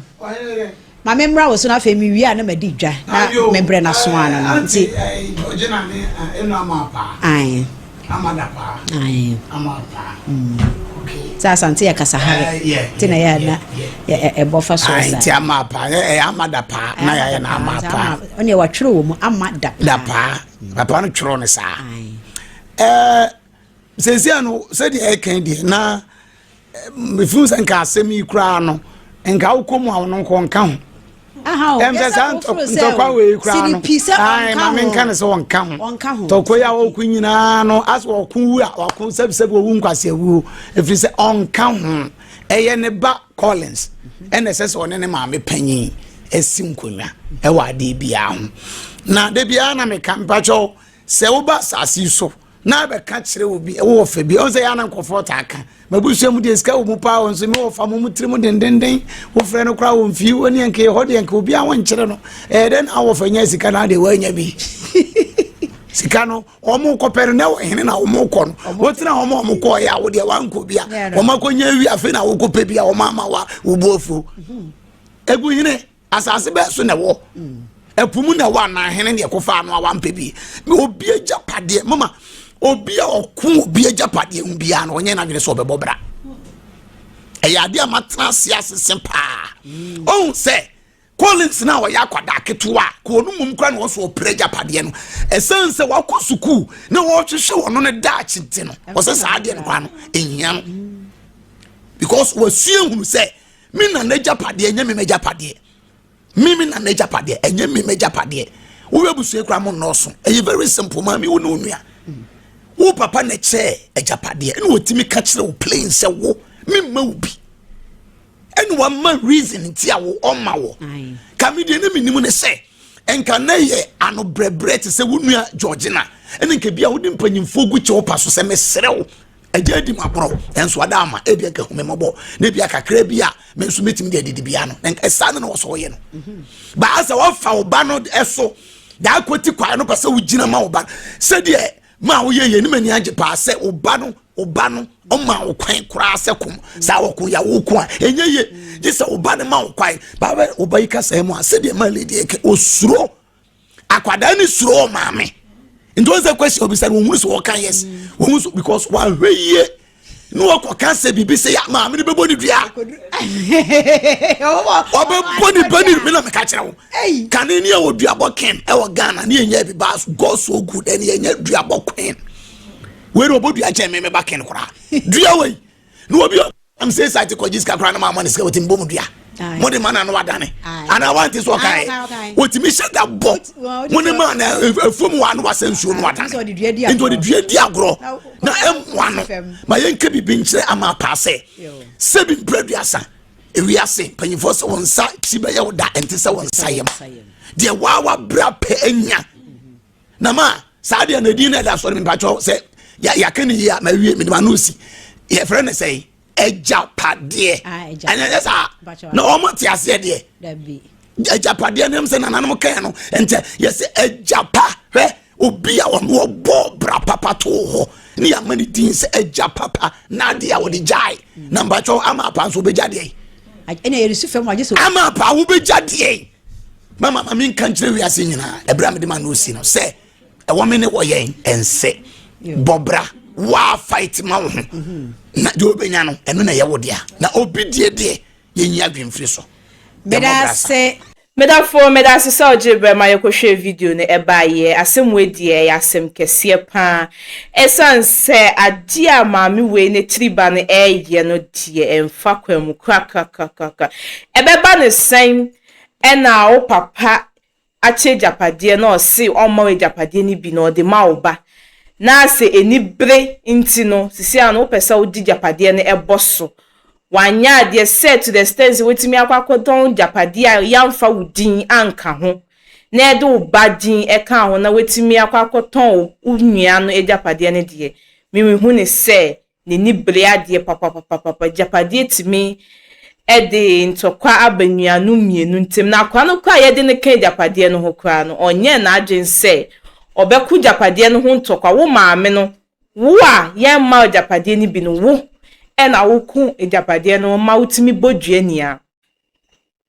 Maame mmra wo so na afei mewie a na madi dwa na mebrɛ no aso ano no. Nti.
Ɔgyina ne enu ama paa.
Ae.
Ama da paa.
Ae.
Ama paa. Okay.
Sɛ Asante yɛ kasahare. Ti na yɛ na ɛbɔ fa so sa.
Nti ama paa. Ɛyɛ ama da paa na yɛ na ama paa.
Ɔne watwerɛ wɔ mu ama da paa.
Da paa. Papa no twerɛ no saa. Ɛɛ seesia no sɛdeɛ ɛka deɛ na mefiri sɛ nka asɛm yi koraa no nka wokɔ mu a wo no nkɔ nka ho ɛm sɛ saa ntɔkwa wei koraa no ae ma menka no sɛ ɔnka ho tɔkwa yi a wɔko nyinaa no asɛ ɔko wu a ɔko sɛbisɛbi ɔwu nkwase awuo ɛfiri sɛ ɔnka ho ɛyɛ ne ba Collins ɛna ɛsɛ sɛ ɔne ne maame panyin ɛsi nkonnwa ɛwɔ adeɛ biara ho na da biara na meka mpakyɛw Sɛ woba asase yi so na abɛka kyerɛ obi wowɔ fa bi ɔn sɛ yɛ ana nkurɔfoɔ taa ka mabusua mu deɛ sika wɔ mu paa wɔ nso mewɔ fa mo mu tiri mu dendenden wofrɛ no koraa wɔ mfii wɔ ne nka ɛhɔ deɛ nka obiara wɔnkyerɛ no ɛyɛ dɛn na awɔ fa nya sika na adeɛ woanya bi sika no wɔn kɔpɛ no na ɛwɔ hene na wɔn kɔ no wotena wɔn a wɔn kɔɔ yɛ a wodeɛ wankɔ bi a wɔn akɔnya awi afei na wokɔpɛ bi a wɔn ama wa wobu afuo egu hene Asase bɛɛ so na ɛwɔ ɛpo mu na ɛwɔ anaa hene ne ɛkɔfa ano a wampɛ bi obi agyapadeɛ mama obi a ɔko obi agyapadeɛ ho biara no ɔnyɛ n'adwene sɛ ɔbɛbɔ bra ɛyɛ adeɛ a matena ase asese paa ɔhu sɛ Collins na ɔyɛ akwadaa ketewa a kò ɔno mmom kora na ɔso ɔpere agyapadeɛ no ɛsiane sɛ wakɔ sukuu na wɔhwehwɛ ɔno no daakye nti no ɔsɛ saa adeɛ no kora no ɛhia no because wasua hunu sɛ Me nana agyapadeɛ ɛnyɛ me m'agyapadeɛ. Me me nana agyapadeɛ ɛnyɛ me m'agyapadeɛ. Woyɛ abusua kura mo nnɔɔso. Ɛyɛ very simple maame wo ne wo nua. Wo papa na ɛkyɛɛ agyapadeɛ ɛna wɔtumi ka kyerɛ wo plain sɛ wo me mma wo bi. Ɛna wama reason nti a wo ɔma wo. Ka me deɛ ne menim ne sɛ nka na yɛ ano brɛbrɛ te sɛ wo nua Georgina ɛne nka bi a wode mpanyimfoɔ gu kyɛw pa so sɛ mesrɛ wo Agya adi m'aborɔ, nanso ada ama ebia nka hu me mmɔbɔ, na ebia kakra bi a me nso mɛtumi de adidi bia no, na nka saa no na wɔsɔ ɔyɛ no. Baa sɛ wɔfa wo ba no so, daa kɔti kwae no pɛ sɛ wogyina ma wo ba sɛdeɛ ma woyɛ yɛ ne m'ani agye paa sɛ wo ba no wo ba no ɔma wo kwan koraa sɛ kom saa wɔko yɛ wo ko a ɛnyɛ ye gye sɛ wo ba no ma wo kwan baa wo ba yi kasa mu a sɛdeɛ ma lady ɛkɛ osuro akwadaa ni suro maame nti wɔn sɛ question obisa no wɔn sɛ wɔka yes wɔn so because wɔahwɛ yie ne wɔkɔ ka sɛ biribi sɛ ya maame no bɛbɔ ne dua ɔbɛbɔ ne ba ne mi na meka kyerɛ wo kane ne yɛwɔ duabɔ ken ɛwɔ Ghana ne yɛnyɛ bi ba God so good ɛne yɛnyɛ duabɔ queen wei na ɔbɔ dua kyɛn me meba ken koraa dua wei na obi am sɛ site kɔgye sika koraa na maama ne sika wɔtumi bɔ mu dua mo de ma na no wadane anaa wante so ɔkae wɔtumi hyɛ da bɔ mo ne ma na afuom wɔ ano wasɛ nsuo no wadane nti ɔde dua di agorɔ na ɛmmoa no ma yɛnka biribi nkyerɛ ama apaa sɛ sɛbi mprɛ duasa ewiase mpanyinfoɔ sɛ wɔn nsa ti bɛyɛ wo da ɛnte sɛ wɔn nsa yam deɛ waa wabra pɛ anya na ma saa deɛ na edin na ɛda sɔrɔ mi mpatsɔ sɛ yɛaka ne yie a ma wie mi de ma no si yɛfrɛ ne sɛ agyapadeɛ ah, ɛnyɛ nyɛ saa na wɔn te aseɛ deɛ agyapadeɛ ne sɛ nananom kɛn no nkyɛ yɛsɛ agyapa hwɛ obi a wɔn wɔbɔ bra papa to hɔ ne yɛama ne din sɛ agya papa na adeɛ a wɔde gyae na mpatsɔ ama apa nso wobɛgya deɛ ama apa wobɛgya deɛ Mama ma menka nkyerɛ wiase nyinaa ɛberɛ a mede ma no si no sɛ ɛwɔ me ne wɔ yɛn ɛnsɛ bɔbra waa fight ma wo ho mhm. na deɛ wobɛnya no ɛno na ɛyɛ wo dea na obi deɛ deɛ yɛnyi adwemfiri so.
Medase.
Medafo medase sɛ ɔgye berɛ ma yɛkɔhwɛɛ video no ɛbaeɛ. Asɛm wei deɛ ɛyɛ asɛm kɛseɛ paa. Ɛsiane sɛ adeɛ a maame wei ne tiri ba no ɛreyɛ no deɛ ɛmfa kwan mu korakorakorakora. Ɛbɛba no sɛn Ɛna wo papa akyɛ agyapadeɛ na ɔse ɔmma wo agyapadeɛ no bi na ɔde ma wo ba na sɛ anibere nti no sisi ano wopɛ sɛ wode gyapadeɛ no bɔ so. Wanyɛ adeɛ sɛ to the extent sɛ watumi akɔ akɔtɔn gyapadeɛ a yɛamfa wo din anka ho na yɛde wo ba din kaa ho na watumi akɔ akɔtɔn wo nua no agyapadeɛ no deɛ, me mehu no sɛ n'ani bere adeɛ papapapapa. Agyapadeɛ tumi de ntɔkwa aba nuanom mmienu ntam. Na akwadaa no koraa a yɛde no ka agyapadeɛ no ho koraa no, ɔnyɛɛ n'adwene sɛ ɔbɛko agyapadeɛ no ho ntɔkwa. Wo maame no, wo a yɛmma wo agyapadeɛ no bi no, wo na woko agyapadeɛ no ho ma wotumi bɔ dua nia.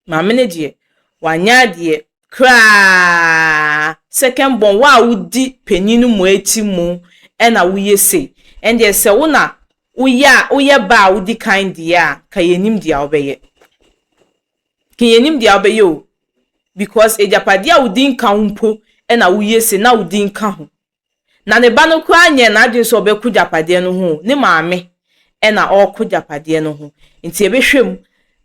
Maame no deɛ, wanyɛ adeɛ koraa. Second born, wo a wodi panin no mu akyi mu na woyɛ sei. Ɛndeɛ sɛ wo na woyɛ a woyɛ ba a wodi kan deɛ a, ka yɛnim deɛ wobɛyɛ. Ka yɛnim deɛ wobɛyɛ o. Because agyapadeɛ a wodi nka ho mpo na woyɛ sei na wodi nka ho. Na ne ba no koraa nyɛɛ n'adwene sɛ ɔbɛko gyapadeɛ no ho o, ne maame na ɔreko gyapadeɛ no ho. Nti yɛbɛhwɛ mu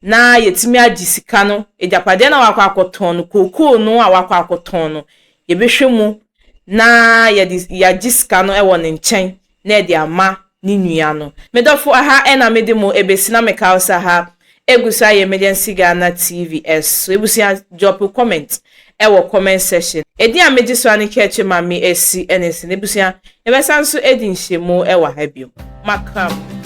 na yɛatumi agye sika no, agyapadeɛ no a wakɔ akɔtɔn no, kookoo no a wakɔ akɔtɔn no, yɛbɛhwɛ mu na yɛde yɛagye sika no wɔ ne nkyɛn na yɛde ama ne nua no. Me dɔfo aha na mede mo ɛbɛsi na meka wo sɛ ha Egu so ayɛ Emergency Ghana TV so. Ebusua drop comment ɛwɔ comment section. Edin a megye so ara ne Kɛkye Mame Asi ɛne Sene. Ebusua yɛbɛsan nso adi nhyiamu ɛwɔ ha bio. Makra mo.